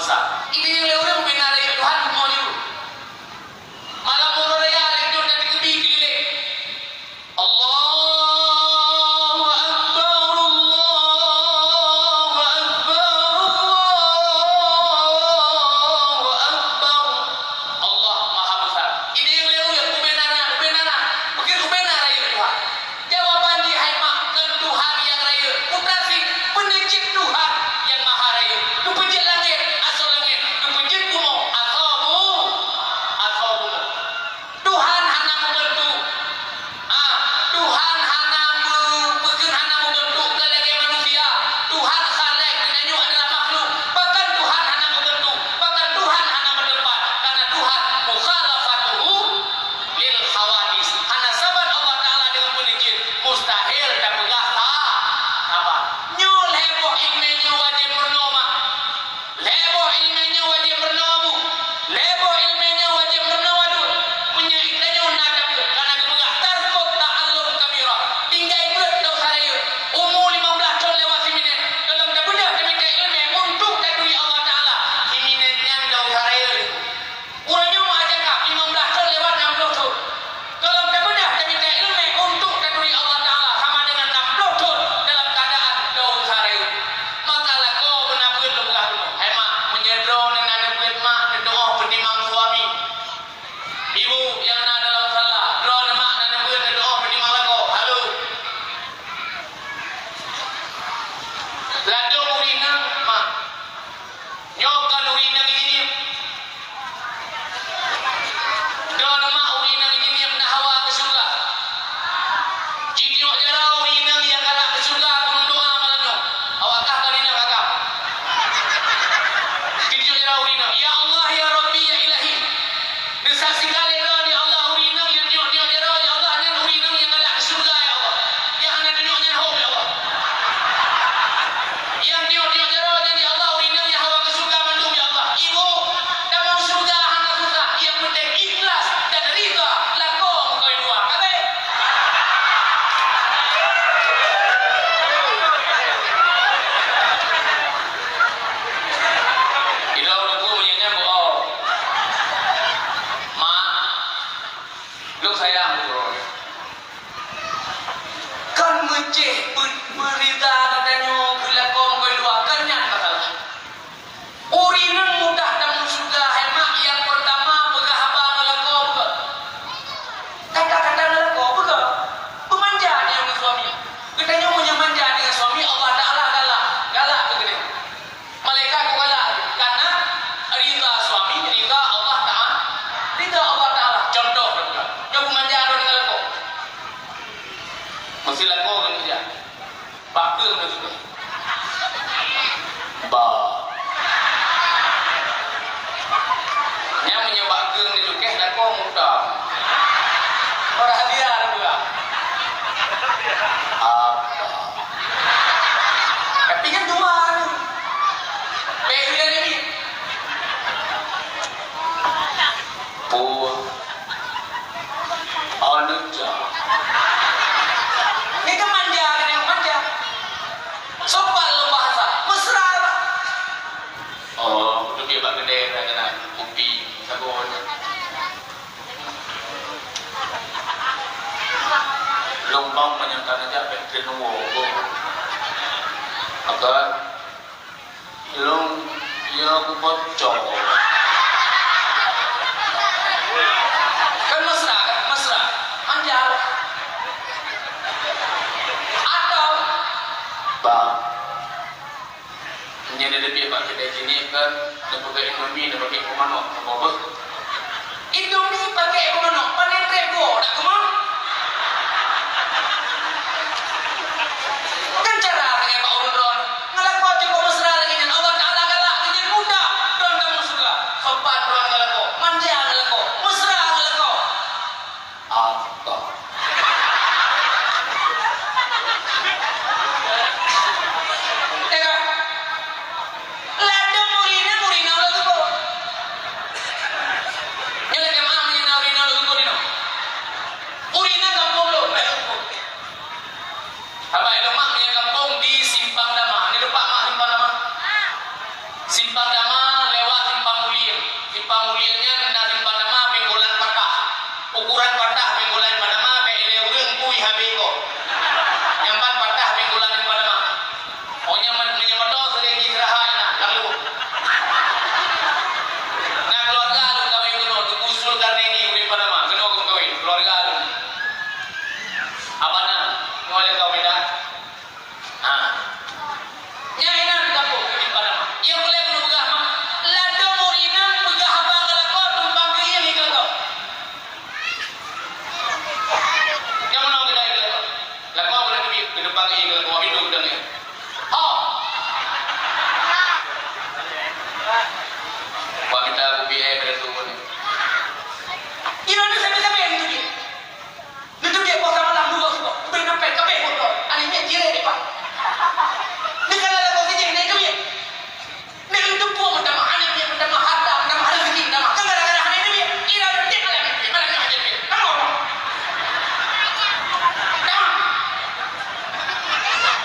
Idéh lé ureuëng bina rayeuk Tuhan bumoe jih. Malam uroe raya lé nyoe dan dikeubie keulileng. Allahu Akbar, Allahu Akbar, Allahu Akbar. Allah Maha Besar. Idéh lé ureuëng bina na, bina na, bukon bina rayeuk Tuhan. Jawaban jih hai mak, kon Tuhan nyang rayeuk. Mutasi, peue cit Tuhan nyang maha rayeuk. Geupeujeuet langét, asoe langét. Geupeujeuet bumoe, asoe bu-, asoe bumoe. Tuhan hana meubantu. Ah, Tuhan hana meu-, peukeuh hana meubantu keu lagée manusia. Tuhan khalek, geutanyoe adalah makhluk. Bahkan Tuhan hana meubantu. Bahkan Tuhan hana meuteumpat. Karena Tuhan mukhalafatuhu lil hawadis. Hana saban Allah Taala deungon peuneucit, mustahil tapeugah sa-, saban. Nyoe lhée boh iéleumé nyoe wajéb meurunoe mak. Lhée boh iéleumé nyoe wajéb meurunoe bu. Lhée boh iéleumé nyoe wajéb meurunoe aduen. Meunyoe geutanyoe na tabeuet, kana geupeugah tarkut ta'allum kabirah. Tinggai beuet desya rayeuk. Umu limong blaih thon lewat siminét. Gohlom tabeudôh tamita iéleumé untuk taturi Allah Taala. Siminét nyan desya rayeuk. Uroe nyoe meuajakab limong blaih thon lewat nam ploh thon. Gohlom tabeudôh tamita iéleumé untuk taturi Allah Taala sama deungon nam ploh thon dalam keuadaan desya rayeuk. Maka lakoe beuna beuet lôn peugah bunoe. Hai mak, meunyoe droeneuh na neubeuet mak, neutuoh peutimang suami. Ibu nyang na dalam musala, droeneuh mak na neubeuet, neutuoh peutimang lakoe. Halo. Ladôm ureueng inong, mak. Nyoe kon ureueng inong injinier. Droeneuh mak ureueng inong injinier na hawa keu syeuruga. Jitiok jaroe ureueng inong nyang galak keu syeuruga keuneuk doa malam nyoe. Awak kah kon inong agam. Jitiok jaroe ureueng inong, "Ya Allah, ya Rabbi, ya Ilahi." Neusaksikan lé droeneuh, ya Allah, ureueng inong nyang tiok-tiok jaroe, ya Allah, nyan ureueng inong nyang galak keu syeuruga, ya Allah. Nyang hana tunyok nyan hom, ya Allah. Nyang tiok-tiok jaroe nyan, ya Allah, ureueng inong nyang hawa keu syeuruga mandum, ya Allah. Ibu, tamong syeuruga hana susah, nyang penting ikhlas dan ridha lakoe meukawen dua. Amin. Ilong Teungku meunyoe nyan bohong. Mak, lôn sayang beutôi. Kon meucéh beu-, beurita geutanyoe keu lakoe meukawen dua, kon nyan masalah. Ureueng inong mudah tamong syeuruga, hai mak, nyang peurtama peugah haba ngon lakoe beugöt. Kata-kata ngon lakoe beugöt. Beumanja deungon suami. Geutanyoe meunyoe manja deungon suami, Allah Taala galak, galak keu geutanyoe. Malaikat geukalak, karena ridha suami, ridha Allah Taala, ridha Allah Taala. Contoh, nyoe beumanja droe ngon lakoe. Meusé lakoe ngon ija. Bak keueng neucukéh. Ba. Nyang meunyoe bak keueng neucukéh, lakoe muda. Perhatian pula. Apa? Tapi nyan dua ni. Beda ni. Pue. Aneuk ja. Ni kan manja, kan yang manja. Sopan lom bahasa. Mesra lah. Oh, duduk bak keudè dah kena kopi, sabon. Lôn bang meunyoe ka neujak bèk keunoe woe. Apa? Lôn, ya, aku bocor. Kan mesra, kan? Mesra. Manja. Atau, Bang, nyan ada lebih pakai dari sini kan, dia pakai Indomie, dia pakai kuah manok, apa, apa? Indomie pakai kuah manok, panen rebo, nak kemah? Kan cara dengan Pak Urun Ron. Ngalako cukup mesra lagi nyan. Allah Taala galak lagi nyan muda. Ron kamu suka. Sopan ron ngalako. Manja ngalako. Mesra ngalako. Apa? Ya kan? Ladang urina, urina lagu ko. Nyoe lagèe meu'ah meunyoe na urina lagu ko dinoe. Urina gampông lôn, eh, gampông. Haba ilôn mak meunyoe gampông di Simpang Dama. Ni lupa mak Simpang Dama. Simpang Dama lé Urat patah pinggul laén Panama, bèk ilèe ureueng bui habéh gob. Nyan ban patah pinggul laén Panama. Oh, nyan man-, nyan mantong seuring istirahat na, lalu. Na keuluarga lôn kawin keunoe, Teungku Zulkarnaini ureueng Panama, keunoe kawin, keuluarga lôn. Abang na, nyoe lé kawin dah. Ha. Nyan inan kampông di Padang. Nyang peureulèe keuneuk peugah, mak, ladôm ureueng inong peugah haba ngon lakoe, tumpang keu ié ngon lakoe. Nyang meunoe keunan keu lakoe. Lakoe keuneuk teubiet, keu tumpang keu ié ngon lakoe, pintoe geudong nyan. Ho! Bak mita kupi air pada tu pun. Inong tu sabe-sabe tu dia. Neuteubiet poh samalam dua suboh, ubé neupèt kabeh moto, aneuk miet jireh dipat. Neukala lagoe si jih, neuteubiet. Neuteupeue meutamah aneuk miet, meutamah harta, meutamah rezeki, meutamah keu gara-gara hana neuteubiet. Ira neuteubiet malam neuteubiet, malam nyoe hana neuteubiet. Tamah ureueng. Tamah.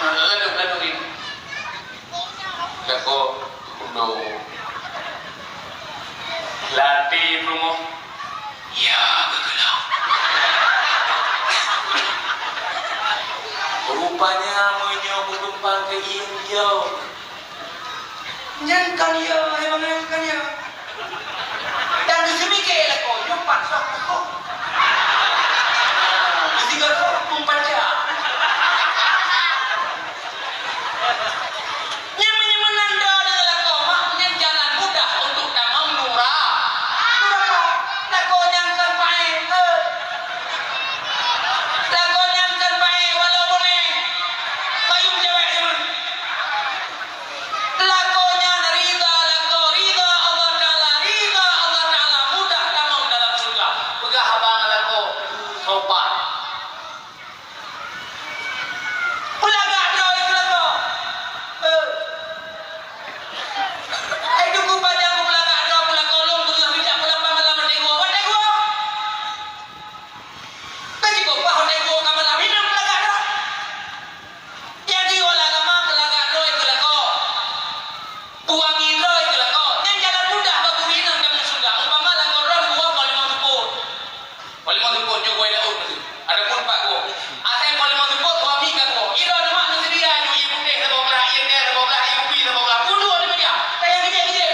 Lalu, lalu ini. Lagoe, undo. Lam até rumoh, ya, geugeulong. Rupanya meunyoe meutumpang keu ié jauh. Nyan kan ya, hai mangat kan ya. Dan geuseumiké lakoe nyoe pat soh lakoe. Geusigoe soh pun panca. Nyan meunyoe meunan droe deungon lakoe, mak, nyan jalan mudah untuk tamong nura-, nuraka. Lakoe nyan kan paéh, eh. Lakoe nyan kan paéh walau boneng. Payung cewek nyan. Lakoe nyan rida, lakoe rida Allah Taala, rida Allah Taala mudah tamong dalam syeuruga. Peugah haba ngon lakoe, sopan. Peulagak droe keu lakoe. Eh. Hai Teungku, pajan kupeulagak droe keu lakoe, lôn beungoh bijak peulapan malam watèe gua, watèe gua. Ka jikoh bah watèe gua ka malam, hinan peulagak droe. Jadi, óh lagak ma peulagak droe keu lakoe. Peuwangi droe keu lakoe. Nyan jalan mudah bak gurèe inong tamong syeuruga. Umpama lakoe droe geuwoe po limong seupôt. Po limong seupôt nyoe geuwoe laôt. Adapun pat geuwoe. Asai po limong seupôt suami ka geuwoe. Droe teuma neuseudia nyoe ié putéh saboh blah, ié tèh saboh blah, ié kupi saboh blah. Peuduek di meja. Tayang kejap-kejap.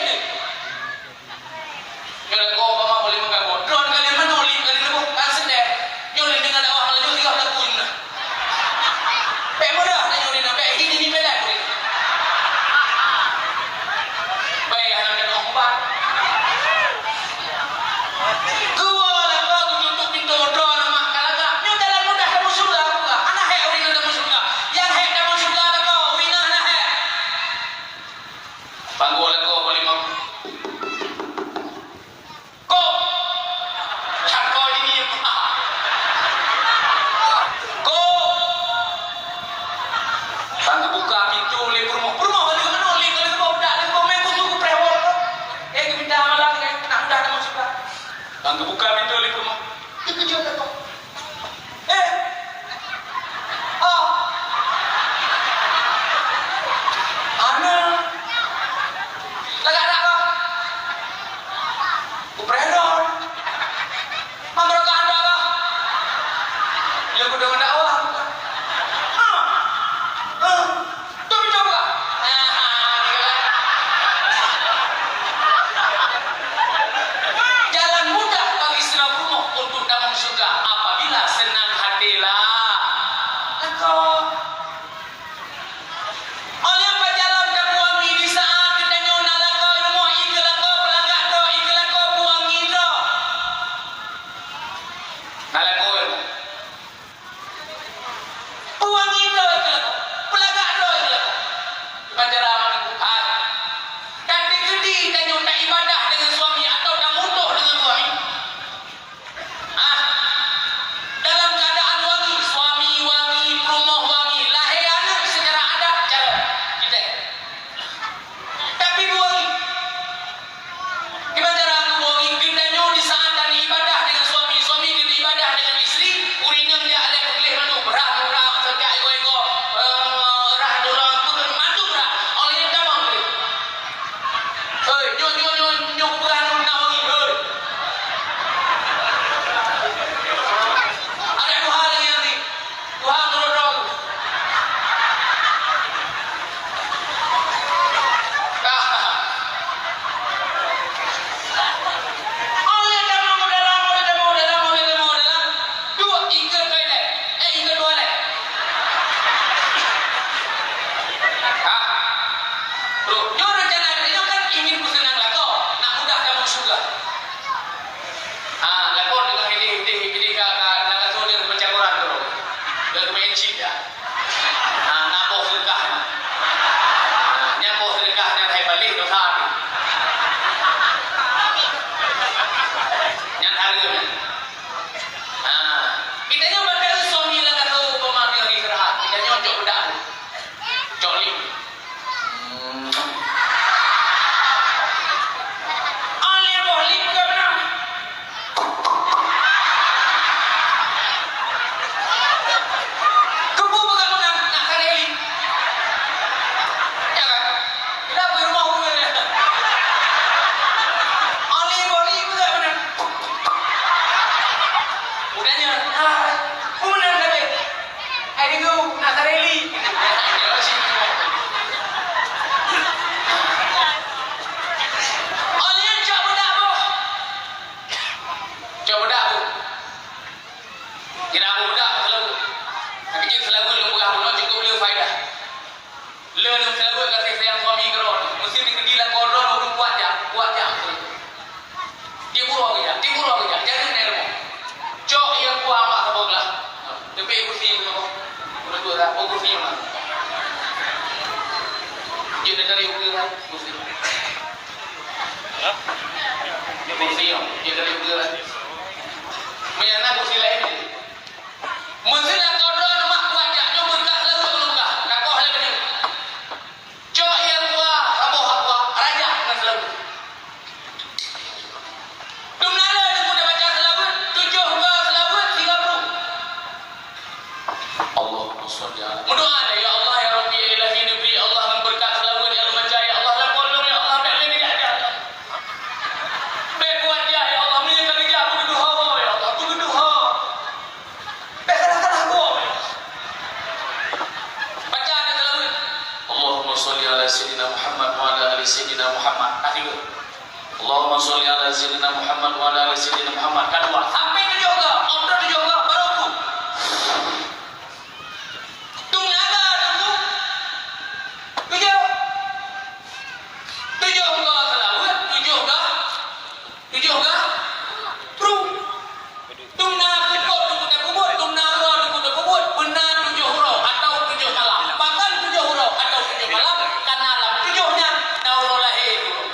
Nyoe lakoe umpama boleh meugagoe. Droe ka lheueh meunoe, lheueh ka lheueh leuboh, ka seudeh. Nyoe lheueh deungon dakwah Meulayu sigoe laku nyoe. Bèk meudah tanyoe nyoe, bèk hi nibak lé. Bèk hana meunan ubat. Geuwoe lakoe geututup pintoe droe nyan mak ka lagak. Nyoe jalan mudah tamong syeuruga, hana hék ureueng inong tamong syeuruga. Nyang hék tamong syeuruga lakoe, ureueng inong hana hék. Panggoe lakoe paléng mampu. Kok! Cangkol ini, Pak. Kok! Ban geubuka pintoe lé peurumoh. Peurumoh ka lheueh meunoe, lé ka lheueh boh, dak lheueh boh, meukusu kupreh wol. Eh, geuminta amalan, eh, nak mudah tamong syeuruga. Ban geubuka pintoe lé peurumoh. Teukeujot lakoe. Eh! Ah! Hana! Kursi nyoe, cit dari ke. Meunyo na kursi laén. Meuseu lakoe droeneuh mak kuat jak, nyoe beureukat seulaweuet meunungkah. Lakoe lagèe nyoe. Cok ie kuah, saboh kuah, rajah ngon seulaweuet. Dum na lé teungku tabaca seulaweuet, tujoh goe seulaweuet, sigoe pruh. Allahumma shalli ala. Meudoa lé, "Ya Allah, ya Rabbi, ya Ilahi, neubri Allah ngon beureukat seulaweuet nyang lôn baca, ya Allah, lakoe lôn, ya Allah, bèk lé geujak-jak." Bèk kuat jak, ya Allah, meunyoe ka geujak, beugeudeuh ho, ya Allah, beugeudeuh ho. Bèk salah-salah goe. Baca ata seulaweuet. Allahumma shalli ala Sayyidina Muhammad wa ala ali Sayyidina Muhammad. Ka sigoe. Allahumma shalli ala Sayyidina Muhammad wa ala ali Sayyidina Muhammad. Ka dua. Sampai tujoh goe. Om tu tujoh goe. Baru tu. Tung naga tu. Tujoh. Tujoh goe seulaweuet. Tujoh goe. Tujoh goe. Pruh. Tum na seukôt teungku tapeubuet, tum na uroe teungku tapeubuet, beuna tujoh uroe atau tujoh malam. Bahkan tujoh uroe atau tujoh malam, karena lam tujoh nyan na uroe lahé geuh.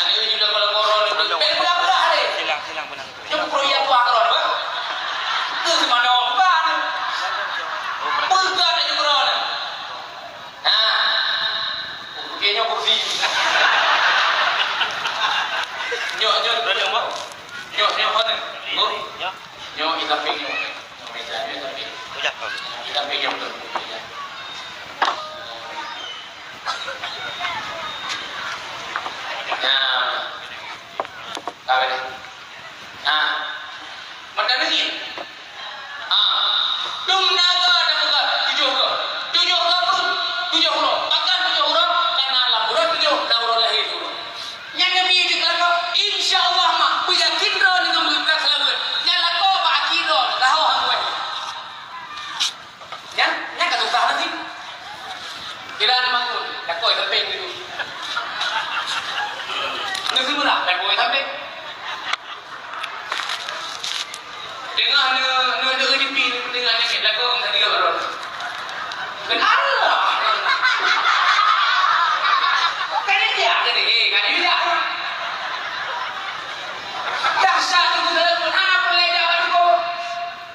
Aneuk nyoe dah kalau ngoro ni, ben peugah-peugah deh. Silang, silang beunang. Nyoe pukul yang tuan kalau apa? Ke mana orang bukan? Peugah dah jumpa orang. Nah. Okey, nyoe kursi. Nyoe, nyoe. Nyoe, nyoe mana? Oh. Nyoe di samping nyoe. Nyoe meja, nyoe samping. Di samping nyoe betul. Nah. Tahu deh. Nah, mata dengki. Ah, dum naga dan bukan tujuh ke. Tujuh ke pun, tujuh uroe. Bahkan tujuh uroe, karena lam uroe tujuh, lam uroe lahé tujuh. Nyang Nabi di keulakau, insya Allah mah, beuyakin droe deungon beureukat seulaweuet. Nyang lakoe bak akhé droe, tahu hang weh. Nyan, nyan ka susah lagi. Kira ada makmum, lakoe samping gitu. Neu seumurah, lakoe samping. Tengah neu, neu, neu, neu, neu, neu, neu, lakoe tadi orang. Kenapa? Kan dia tadi, eh, kan dia. Dahsyat tu, salah pun, apa lagi awak tu?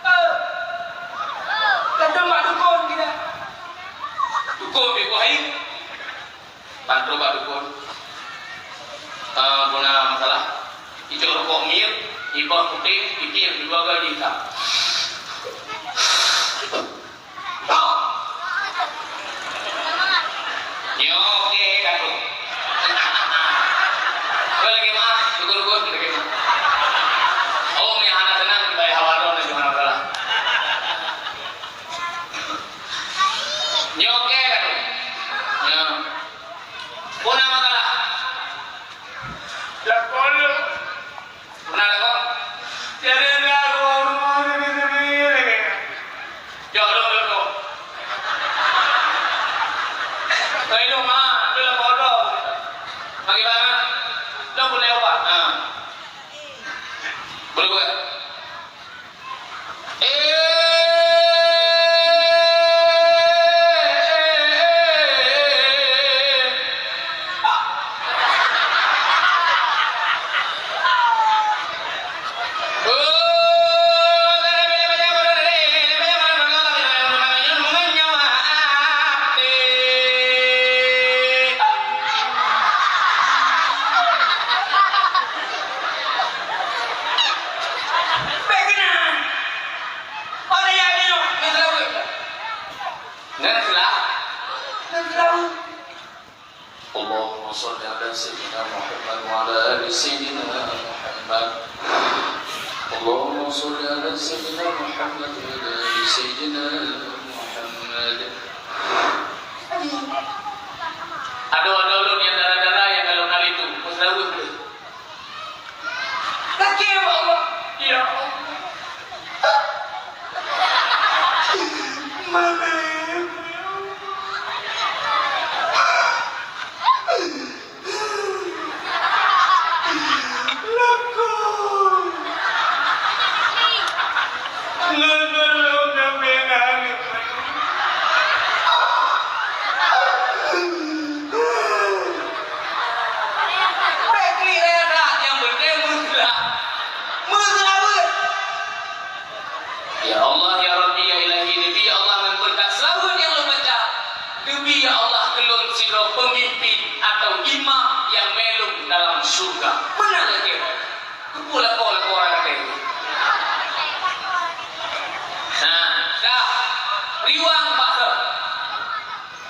Eh. Ladôm bak dukon kita. Dukon pih buah hai. Bantu bak dukon. Ah, guna masalah. Ijok rukok mir, ibah putih, pipih, dua gaji hitam. Nyoe, oke, ka tu. Kau lagi mah, syukur-syukur lagi mah. Oh, yang hana senang, kita ya hawa dong, lagi mana salah. Nyoe, oke, ka tu. Nyoe. Puna makalah. Lakoe. Pernah lakoe? Tiada lakoe rumah ni sendiri. Jauh dong, dong, dong. Kau hidup mah, tu lakoe dong. Bagi bangat. Dong boleh ubah. Ha. Boleh buat. Nyan sila. Nyan sila. Allahumma shalli ala Sayyidina Muhammad wa ala ali Sayyidina Muhammad. Allahumma shalli ala Sayyidina Muhammad wa ala ali Sayyidina Muhammad. Aduh, aduh, ulun nyang dara-dara nyang galom nalé tu, meuseulaweuet deh. Lakèe bak Allah. Ya Allah. Mana? Lakoe. Lakoe, lakoe, lakoe. Pemimpin atau imam yang melong dalam surga. Meunan lagèe nyoe. Keupeue lakoe-lakoe orang kata itu? Nah, dah. Riwang bak soe?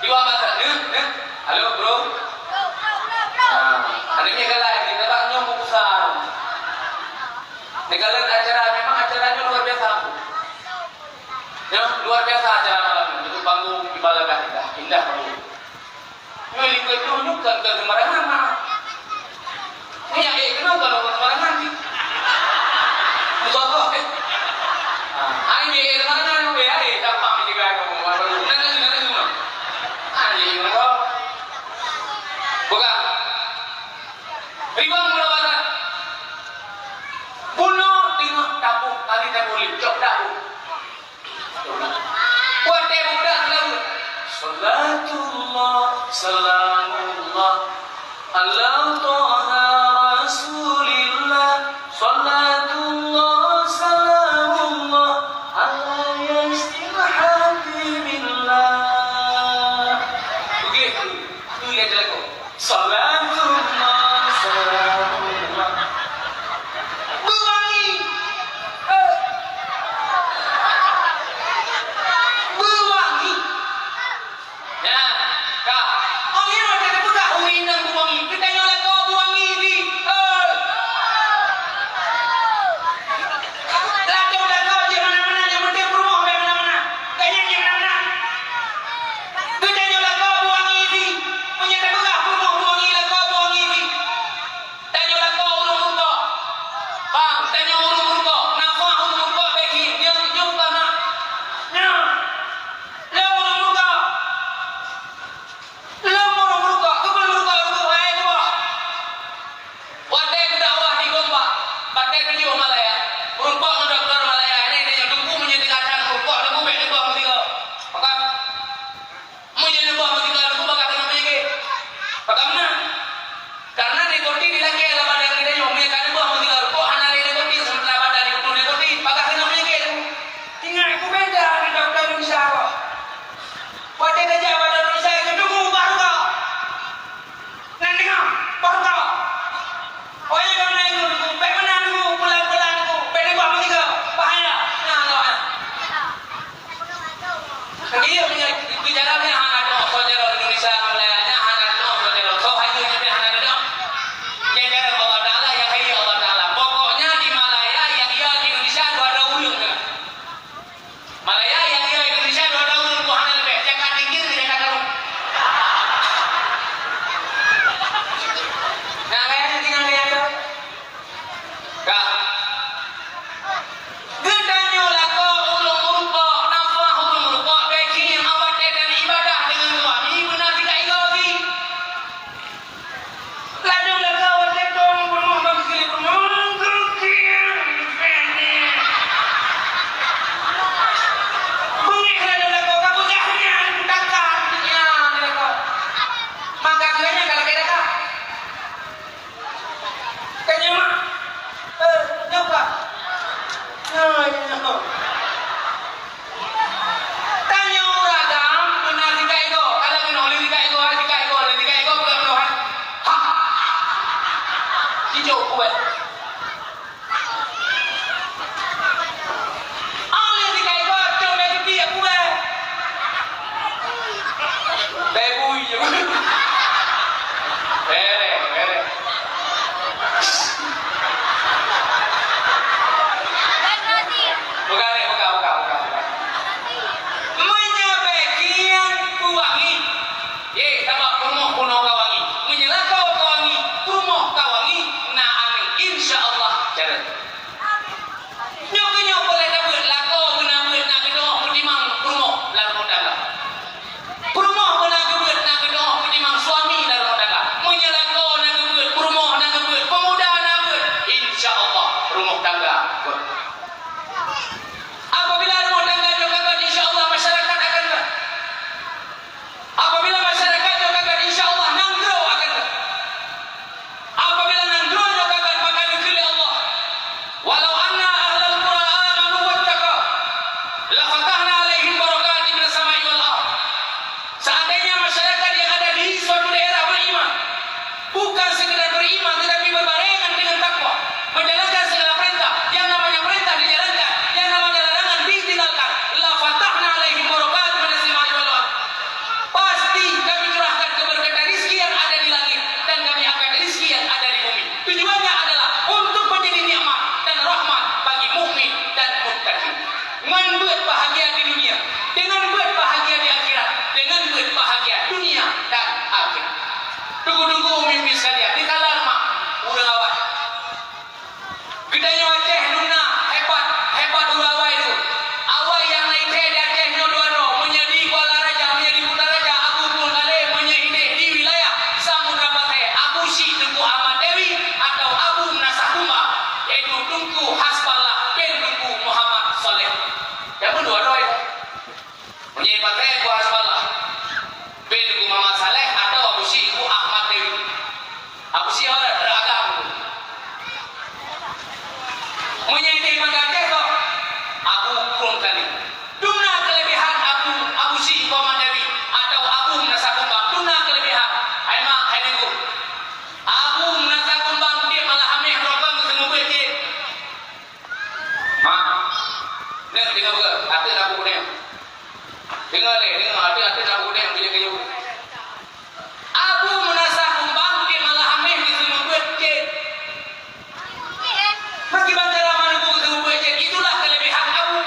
Riwang bak soe? Nyoe, nyoe. Halo, bro. Nah, ada nyoe galak, kita bak nyoe besar. Di dalam acara, memang acaranya luar biasa. Ya, luar biasa acara malam ini. Itu panggung di Balagah indah. Indah panggung. Ini ikut tunjukkan ke sembarangan, nah. Ini yang ikut tunjukkan ke sembarangan, sih. Musogoh, eh. Nah, ini ikut sembarangan, yang biar, eh, gampang juga, kamu. Nah, nah, nah, nah, nah. Ah, ini ikut tunjukkan. Bukan. Riwang mula basah. Bunoe teungoh taboh, kali taboh lé, cok taboh. Watèe budak seulaweuet, "Salatullah, salamullah, ala Taha Rasulillah, salatullah, salamullah, ala Yasin Habibillah." Begitu. Itu dia jago. Salamullah, salamullah. Beuwangi. Eh. Beuwangi. Ya, ka. Oh, iya, ada peugah ureueng inong beuwangi. Kita nyoe lakoe beuwangi di. Eh. Lakoe, lakoe jeuet meunan-meunan, nyang penting peurumoh bèk meunan-meunan. Ka nyan jeuet meunan-meunan. Geutanyoe lakoe beuwangi di. Meunyoe tapeugah peurumoh beuwangi, lakoe beuwangi di. Tanyoe lakoe ureueng meurukok. Bang, tanyoe ureueng meurukok. Nafah ureueng meurukok bèk jih. Nyoe, nyoe bukan na. Nyoe. Lôn ureueng meurukok. Lôn ureueng meurukok. Keupeue meurukok, rukok hai buah. Watèe geudakwah di Gombak, watèe tujoh Malaya, meurukok ngon dokto Malaya, nyan, nyan, Teungku meunyoe teuka that meurukok, Teungku bèk neubah meusigoe. Pakon? Meunyoe neubah meusigoe, Teungku baka keuneuk peunyakét. Pakon meunan? Karena nikotin dilakèe lam badan geutanyoe, meunyoe ka neubah meusigoe rukok, hana lé nikotin, sementara badan jipeutrok nikotin, baka keuneuk peunyakét, Teungku. Ingat, Teungku beda ngon dokto Indonesia, boh. Watèe tajak bak dokto Indonesia, Teungku ubah rukok. Nan deungoe, bah droe. Oh, iya, kamoe na ibu, ibu. Bèk meunan, ibu. Pelan-pelan, ibu. Bèk ibu meusigoe. Bahaya. Nah, Allah, ah. Jadi, iya, punya bicara ni hana ada soal Indonesia, Malaya, hana ada soal. Teungku-teungku, mimpin sekalian, dikala mak ureueng awai. Geutanyoe Aceh dum na hebat, hebat ureueng awai tu. Awai nyang na ikhèe di Aceh nyoe dua droe, meunyoe di Kuala Raja, meunyoe di Kuta Raja, Abu Pun Saleh, meunyoe idéh di wilayah Samudra Pasai, Abu Syik Teungku Ahmad Dewi atau Abu Meunasah Kumbang, yaitu Teungku Hasballah bin Teungku Muhammad Saleh. Nyang meudua droe. Meunyoe pakai Abu Hasballah bin Teungku Muhammad Saleh atau Abu Syik Teungku Ahmad Dewi. Abu Syik awai beragam. Meunyoe di Banda Aceh kok Abu Krueng Kali. Dum na keulebihan Abu, Abu Syik Teungku Ahmad Dewi atau Abu Meunasah Kumbang. Dum na keulebihan. Hai mak, hai teungku. Abu Meunasah Kumbang dia malah ameh rokon seumeubeuet jih. Mak, nyoe deungoe beugöt, ateueh na buku nyoe. Deungoe lé, deungoe, ateueh, ateueh na buku nyoe, bile kayu. Abu Meunasah Kumbang dia malah ameh geuseumeubeuet jih. Bagaimana cara mana buku geuseumeubeuet jih? Itulah kelebihan Abu.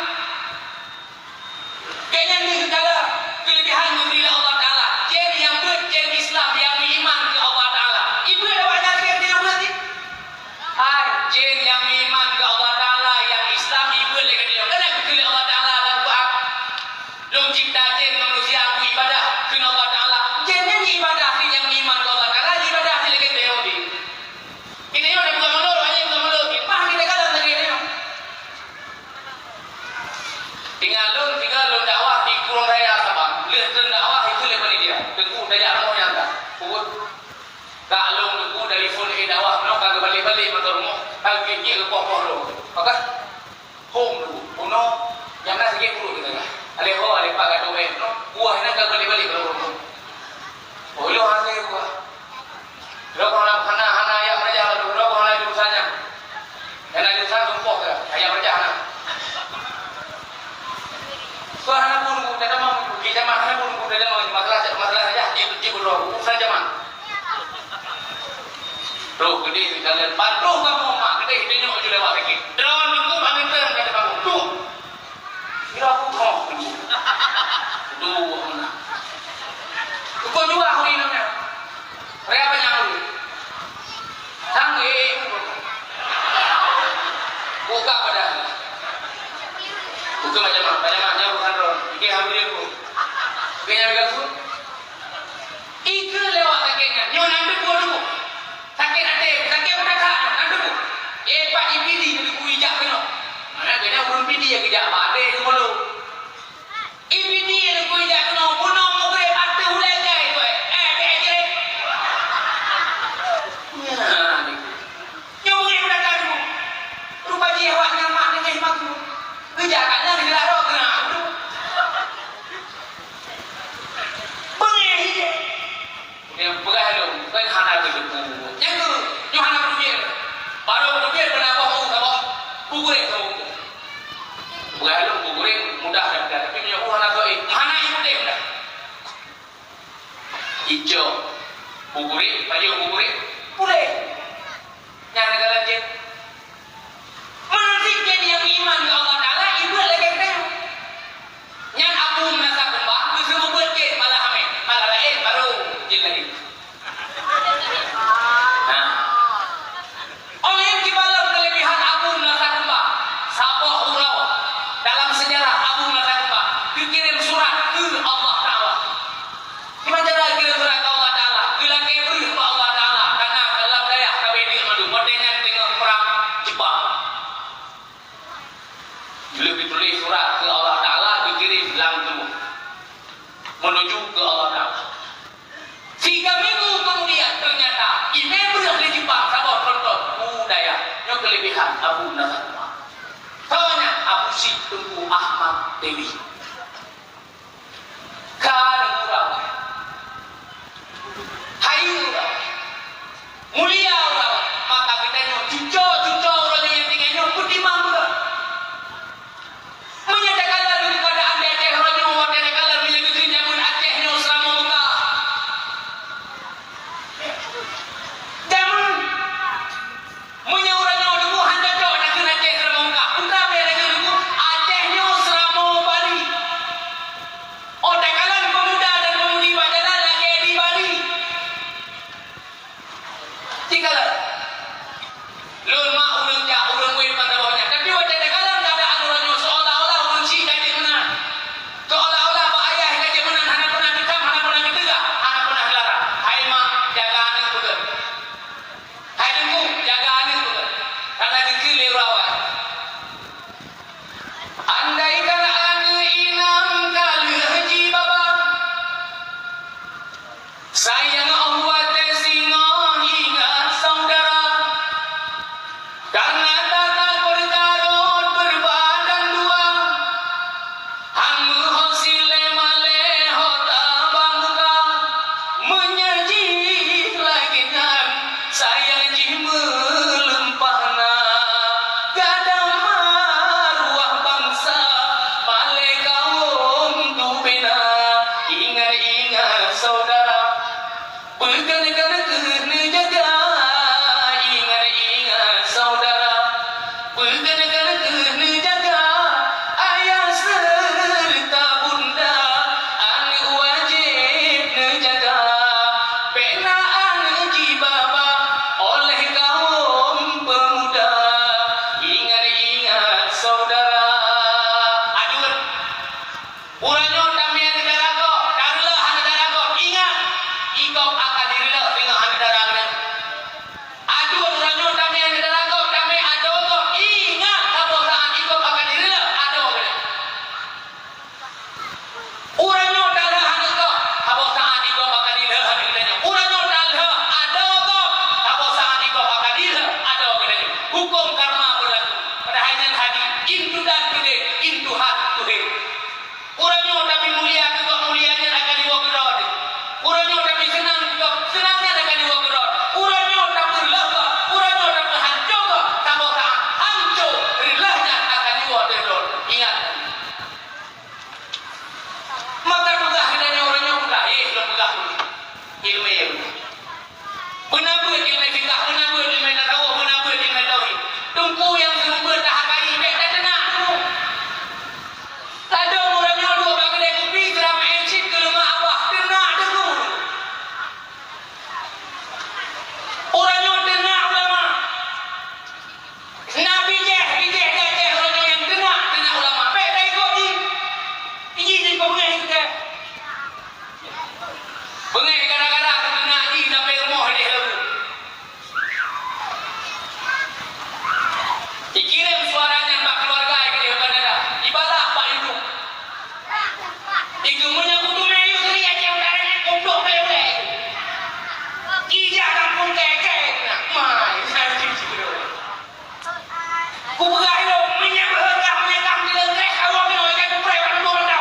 Keu nyan lé keu kala keulebihan geubri lé Allah Taala. Jén nyang beuet jén Islam nyang meuiman keu Allah Taala. Ibeuet awaknyan lagèe nyang beuet nyan. Hai, jén nyang meuiman keu Allah Taala, nyang Islam ibeuet lagèe nyoe. Kana geukheun lé Allah Taala lam Quran. Lôn cipta jén manusia keu ibadah keu Allah Taala. Jén nyan ibadah keu nyang meuiman keu Allah Taala, ibadah keu lagèe Yahudi. Kita nyoe ada bukan menurut, hanya bukan menurut. Paham kita kan lagèe nyoe. Tinggai lôn, tinggai lôn dakwah di Krueng Raya Sabang. Lheueh lôn dakwah, itu lé panitia. Teungku tajak rumoh nyang ka. Peubuet. Ka lôn teungku dari phôn, eh, dakwah nyoe ka geubalek-balek mata rumoh. Ka geugiek geupoh-poh lôn. Maka, hom teungku. Bunoe, nyang na sikit puluh kita lah. Alèh ho, alèh pat ka dua eh, nyoe. Buah nyan ka geubalek-balek mata rumoh. Oh, ilôn hase buah. Droe hana, hana, hana ayat meurajah laju, droe hana jurusan nyan. Nyang na jurusan tumpôh ka, ayat meurajah hana. Keu hana pun ku tadamong, di jaman hana pun ku tadamong, masalah, masalah saja, di, di droe, urusan jaman. Tuh, gede, jalan patuh kamu, mak, gede, gede nyok je lewat lagi. Droe nunggu, bang, itu yang kata kamu. Tuh. Kira aku kong. Duh, mana? Uko jua hari nanya. Raya banyak dulu. Sang, eh, eh, buka pada. Buka macam mana? Macam mana? Bukan roh. Ini hamil aku. Oke, yang aku. Ike lewat sakit nyan. Nyoh nan debu, debu. Sakét até, sakét meutakha, na teupeu. Eh, pat ipidi keu teungku ijak keunoe. Mana keunoe ureueng pidi nyang geujak bak até keunoe. Ipidi keu teungku ijak keunoe, bunoe mugreb ateueh ulèe jai tu, eh. Eh, bèk jai. Nyan, nyoe mugreb meutakha teungku. Rupa jih awak nyan mak teungoh makruh. Geujak kat nyan geulak rot keunoe. Beungéh ijeh. Nyang peugah lôn, kan hana geuteupeue. Nyang tu, nyoe hana peuteubiet. Barô peuteubiet peunaboh u saboh, peugurèng saboh. Peugah lôn peugurèng mudah dah, dah. Tapi meunyoe u hana soe, hana ié puléh dah. Icok, peugurèng, pajoh peugurèng, puléh. Nyan segala jeuet. Meunan cit nyang iman keu Allah Taala, ibuet lagèe geutanyoe. Nyan Abu Meunasah Kumbang, geuseumeubeuet jén malah amé, malah laén, barô jén lagèe. Nah. Óh lheueh kiban lom keulebihan Abu Meunasah Kumbang, saboh uroe dalam seujarah Abu Meunasah Kumbang geukirém surat keu Allah Taala. Kiban cara geukirém surat keu Allah Taala, geulakèe breuh bak Allah Taala, karena lam dayah Kabaideuek Madu, watèe nyan teungoh prang Jepang. Lheueh geutuléh surat keu Allah Taala, geukirém lam teumèe, meunuju keu Allah Taala. Tiga minggu kemudian, ternyata imè breuh lé Jepang saboh tronton u dayah. Nyoe keulebihan Abu Meunasah Kumbang. Soe nyan? Abu Syik Teungku Ahmad Dewi. Ka ureueng, hai ureueng, mulia ureueng, maka geutanyoe cuco-cuco ureueng nyang tinggai nyoe peutimang beureueh. Meunyoe takalon keuadaan di Aceh uroe nyoe, watèe takalon meunyoe geukheun jameun Aceh nyoe seuramoe Meukah. Jameun Meunyoe uroe nyoe Teungku hana cocok takheun Aceh seuramoe Meukah, peue ka bèk takheun Teungku, Aceh nyoe seuramoe Bali. Óh takalon peumuda dan pemudi bak jalan lagèe di Bali. Beuna beuet ilmu fikah, beuna beuet ilmu tasawuf, beuna beuet ilmu tauhid. Teungku nyang seumeubeuet tahargai, bèk tateunak teungku. Ladôm uroe nyoe duek bak keudè kupi, seurang maén cit keu leumak abah, teunak teungku. Uroe nyoe teunak ulama. Na bijèh, bijèh gajèh uroe nyoe nyang teunak, teunak ulama. Bèk taikot jih. Jih jeuet keu beungèh teuka. Beungèh gara-gara teunak jih sampai rumoh deh lalu. Ikirém suara nyan bak keuluarga i keudéh Kanada. Ibalah bak YouTube. Ikeu meunyoe kuteumé yue siri Aceh Utara nyan, goblok keu ulèe. Ija kampung kèe-kèe keunan. Mai, nyan cit-cit keudroe. Kupeugah ilôn, meunyoe beuhe kah, meunyoe kah meudeuh rèh awak nyoe, ikan kupreh bak lubong anda.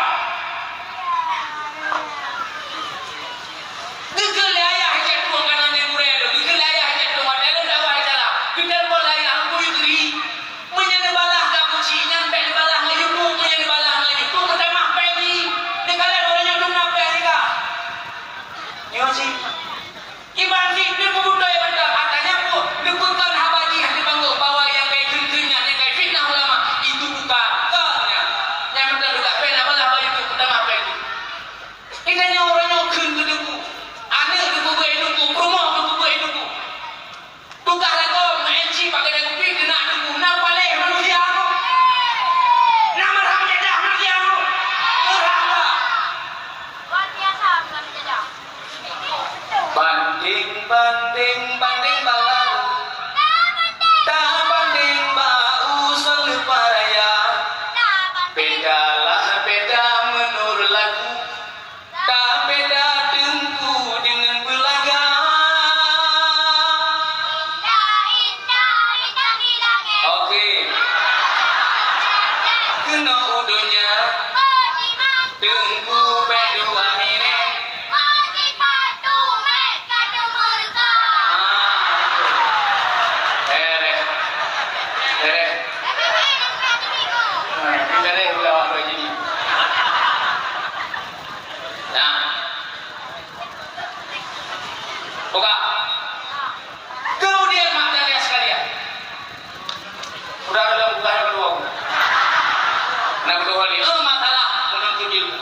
Geukheun lé ayah ijak tueng kanan di gurèe lôn, geukheun lé ayah ijak tueng watèe lôn dakwah di Salam. Geutelepon lé ayah, Teungku Yusri, meunyoe neubalah ka kuci nyan, bèk neubalah ngon YouTube, meunyoe neubalah ngon YouTube, meutamah pèng jih. Neukalon uroe nyoe dum na pèng jih ka. Nyoe cit. Iban jih neupeubutôi mantong, ata nyan pun neupeukon haba jih di panggong bahwa nyang kai kheun-kheun nyan, nyang kai fitnah ulama, itu bukan. Kon nyan. Nyan mantong teuka pèng na balah bak YouTube, meutamah pèng jih. Geutanyoe uroe nyoe kheun keu teungku, aneuk geupeubeuet teungku, peurumoh geupeubeuet teungku. Tugaih lakoe, meu'en cit bak keudè kupi, teunak teungku, na paléh manusia nyoe. Na meurham jadah manusia nyoe. Meurham dak? Luar biasa meurham jadah. Banding, banding, banding bak lalu. Tabanding bak usoe leupah raya. Bedalah beda meunurot lagu. Tabeda teungku deungon beulaga. Indah, indah, indah di langit. Oke. Keunoe u donya. Oh, di mata. Teungku bèk dua mirèh. Oh, di patu mèt ka teumurka. Ah. Ereh. Ereh. Ereh, ereh, ereh. Nah. Buka. Kemudian, mak dan ayah sekalian, udah ada buka yang kedua. Nah, kedua ni, eh, masalah menuntut ilmu.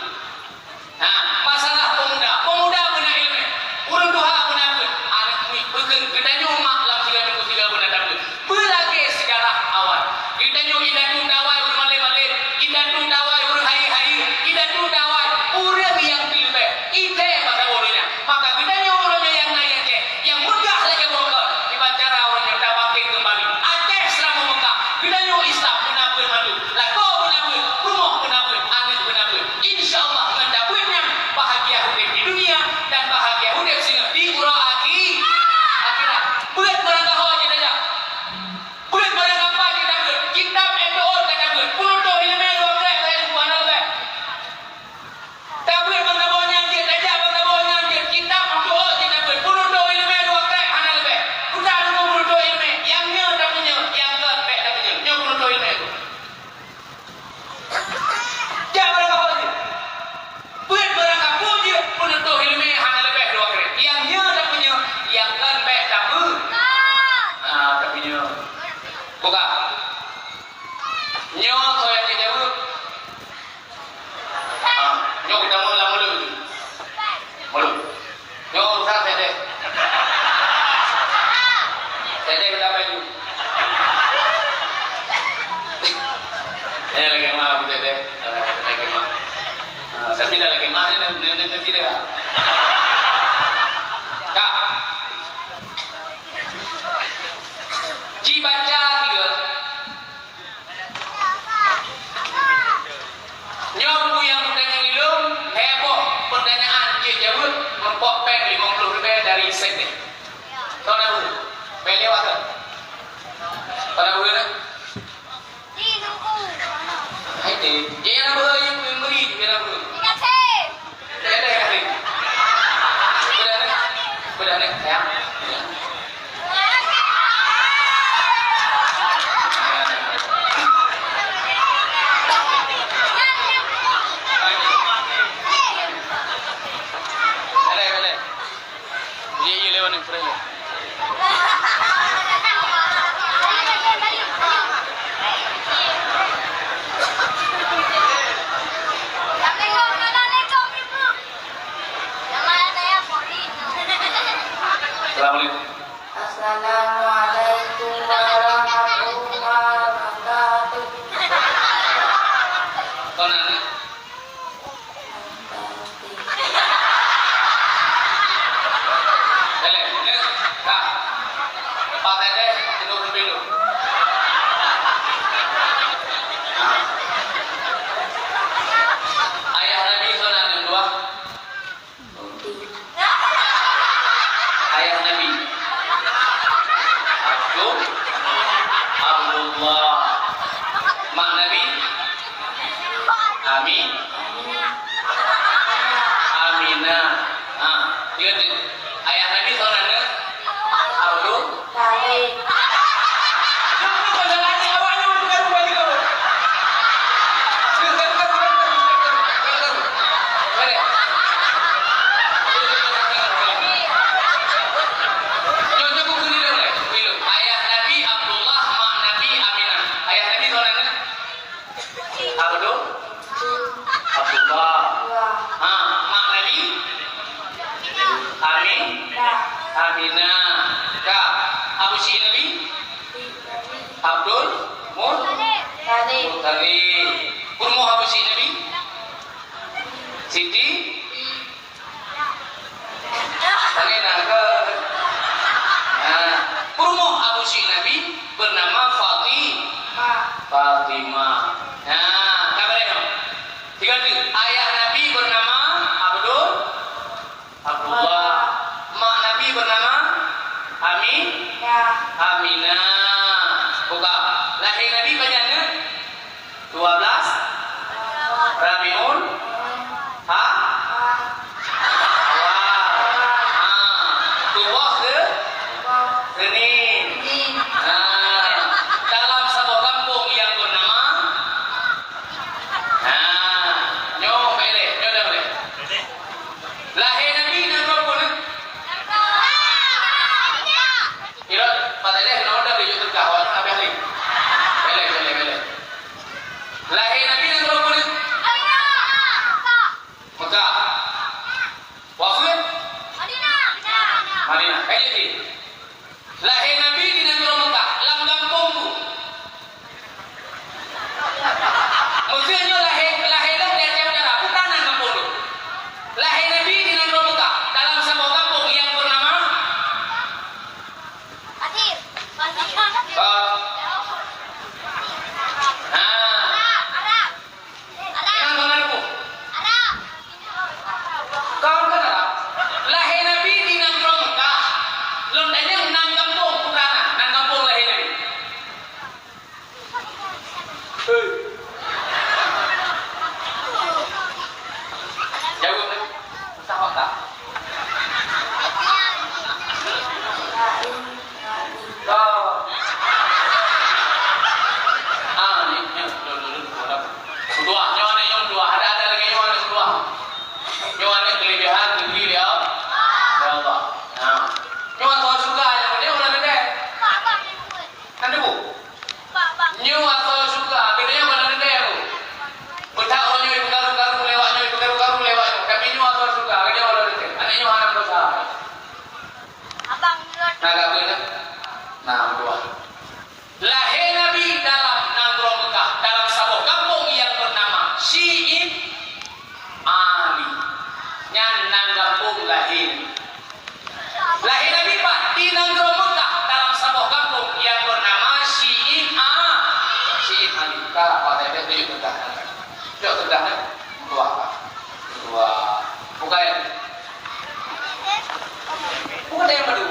Nah, masalah pemuda. Pemuda beuna ileumèe. Ureueng tuha beuna beuet. Aneuk miet beukeue. Geutanyoe mak lam siga teungku siga beuna tabeuet. Beulagèe seujarah awai. Geutanyoe indatu tawai ureueng malém-malém, indatu tawai ureueng hayeu-hayeu, indatu tawai ureueng nyang peuleubèh. Item bak saboh donya. Maka geutanyoe uroe nyoe nyang na nyang jèh, nyang meugah lagèe boh kon, kiban cara uroe nyoe tabangkit keumbali. Aceh seuramoe Mekah, geutanyoe Islam beuna beuet mandum. Lakoe beuna beuet, rumoh beuna beuet, aneuk beuna beuet. Insya Allah ngon tabeuet nyan bahagia udép di dunia dan bahagia udép singoh di uroe akhi-, akhirat. Beuet meurangkaho jeuet tajak. Beuet barang apa kita beuet, kitab eh teuôt ka tabeuet, peunutoh ileumèe dua krek ka ilmu hana leubeh. Tabeuet bang saboh nyan jeuet, tajak bang saboh nyan jeuet, kitab teuôt jeuet tabeuet, peunutoh ileumèe dua krek hana leubeh. Peugah lôn peunutoh ileumèe, nyang nyoe tapeunyoe, nyang kon bèk tapeunyoe. Nyoe peunutoh ileumèe tu. Jak barang kaho jeuet. Beuet barang kapeue jeuet, peunutoh ileumèe hana leubeh dua krek. Nyang nyoe tapeunyoe, nyang kon bèk tapeu-, ah, tapeunyoe. Buka. Nyoe soe nyang jaweueb. Ah, nyoe geutanyoe lam mulod. Mulod. Nyoe urusan Saideh. Saideh minta baju. Eh, lagèe ma, Saideh. Eh, lagèe ma. Ah, tapi dah lagèe ma, ni, ni, ni, ni, tidak. Kak. Ci baca tiga. Nyoe buku nyang peutanyong ilôn, lhèe boh peutanyaan jeuet jaweueb, meurumpok péng limong ploh ribèe dari Sekdes. Soe na beuhe? Péng lewat tu. Soe na beuhe na? Hai deh, dia na beuhe, yang beri, dia na beuhe. Deh, deh, deh. Udah, deh. Udah, deh, sayang. Deh, deh, deh. Iya, iya, lewat ni, pernah. Assalamualaikum. Assalamualaikum warahmatullahi wabarakatuh. Kon aneuk. Eleh, eleh, kah. Pakai deh, tidur dulu. Ayah Nabi kon aneuk dua. Ayah Nabi. Abdul-, Abdullah. Mak Nabi. Ami-, Aminah. Ha, tiga tu. Ayah Nabi kon aneuk. Abdul. Talib. Ayah Nabi Abdullah, mak Nabi Aminah. Ayah Nabi kon aneuk? Abdul? Abdullah. Ha, mak Nabi? Amin? Aminah. Ka. Abu Syik Nabi? Abdul Mut-, Muttalib. Peurumoh Abu Syik Nabi? Siti? Lagèe na keuh. Nah, peurumoh Abu Syik Nabi bernama Fati-, Fatimah. Nah, ka beuréh nyoe. Tiga tu. Ayah Nabi bernama Abdul, Abdullah. Mak Nabi bernama Ami-, Aminah. Buka. Lahé Nabi pajan nyoe? Dua belas Rabiul Ha-, Awal. Ha. Tuboh ke? Senin. Ha. Dalam saboh gampông nyang beunama, ha, nyoe bèk lé, nyoe dah boleh. Lahé Nabi nanggroe peue? Irot, patéh deh, keunoe dah geuyue teuka, awak nyan habéh lé. Bèk lé, bèk lé, bèk lé. Lahé Nabi nanggroe peue? Mekah. Wafeuet? Madinah. Madinah. Ka jeuet jih. Lahé Nabi di nanggroe Mekah, lam gampông peue? Meuseu nyoe lahé, lahé lôn di Aceh Utara, peue nan gampông lôn. Lahé Nabi di nanggroe Mekah, dalam saboh gampông nyang beunama? Akhir. Kon. Ha. Arab. Arab. Memang kon Arab. Kon kan Arab. Lahé Nabi di nanggroe Mekah. Lôn tanyong nan gampông peue nan, nan gampông lahé Nabi. Hei. Jaweueb. Susah mata. Ka. Ah, ni, ni, dua, dua, dua, dua. Dua, nyoe ni, nyoe dua. Ada, ada lagi nyoe ni dua. Nyoe ni kelebihan negeri dia. Ya Allah. Nah. Nyoe atau syurga yang dia orang gede. Kan tu? Nyoe atau syurga, kita yang mana gede tu? Betak orang nyoe pekaru-karu lewat nyoe, pekaru-karu lewat nyoe. Tapi nyoe atau syurga, kita orang gede. Anak nyoe anak dosa. Abang, nurut. Nah, dah boleh. Nah, dua. Lahé Nabi dalam nanggroe Mekah, dalam saboh gampông nyang beunama Syi'ib Ali. Nyan nan gampông lahé Nabi. Lahé Nabi pat di nanggroe Mekah, dalam saboh gampông nyang beunama Syi'ib A-, Syi'ib Ali. Ka, Pak Tebet, tunjuk teudah. Tunjuk teudah, eh. Dua. Dua. Bukan. Bukan yang baru.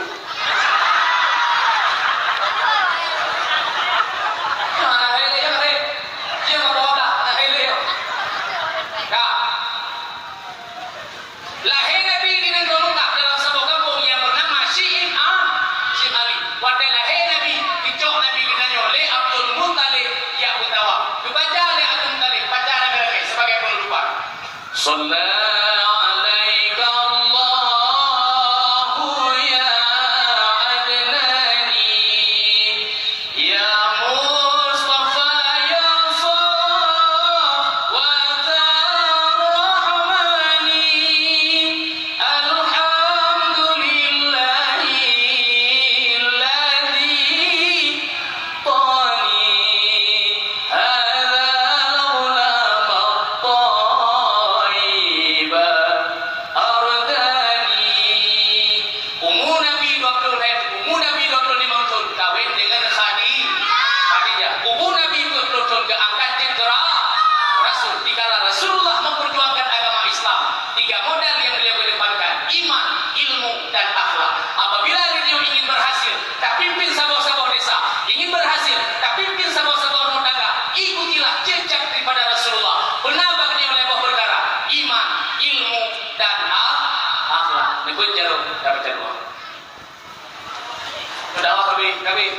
Dakwah habéh, habéh.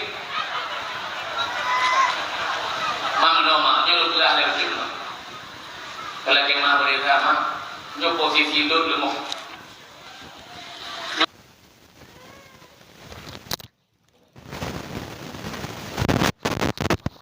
Mang nyoe mak, nyoe lôn peugah lé bacut mak. Kalau keu mak boleh sama, nyoe posisi lôn leumoh.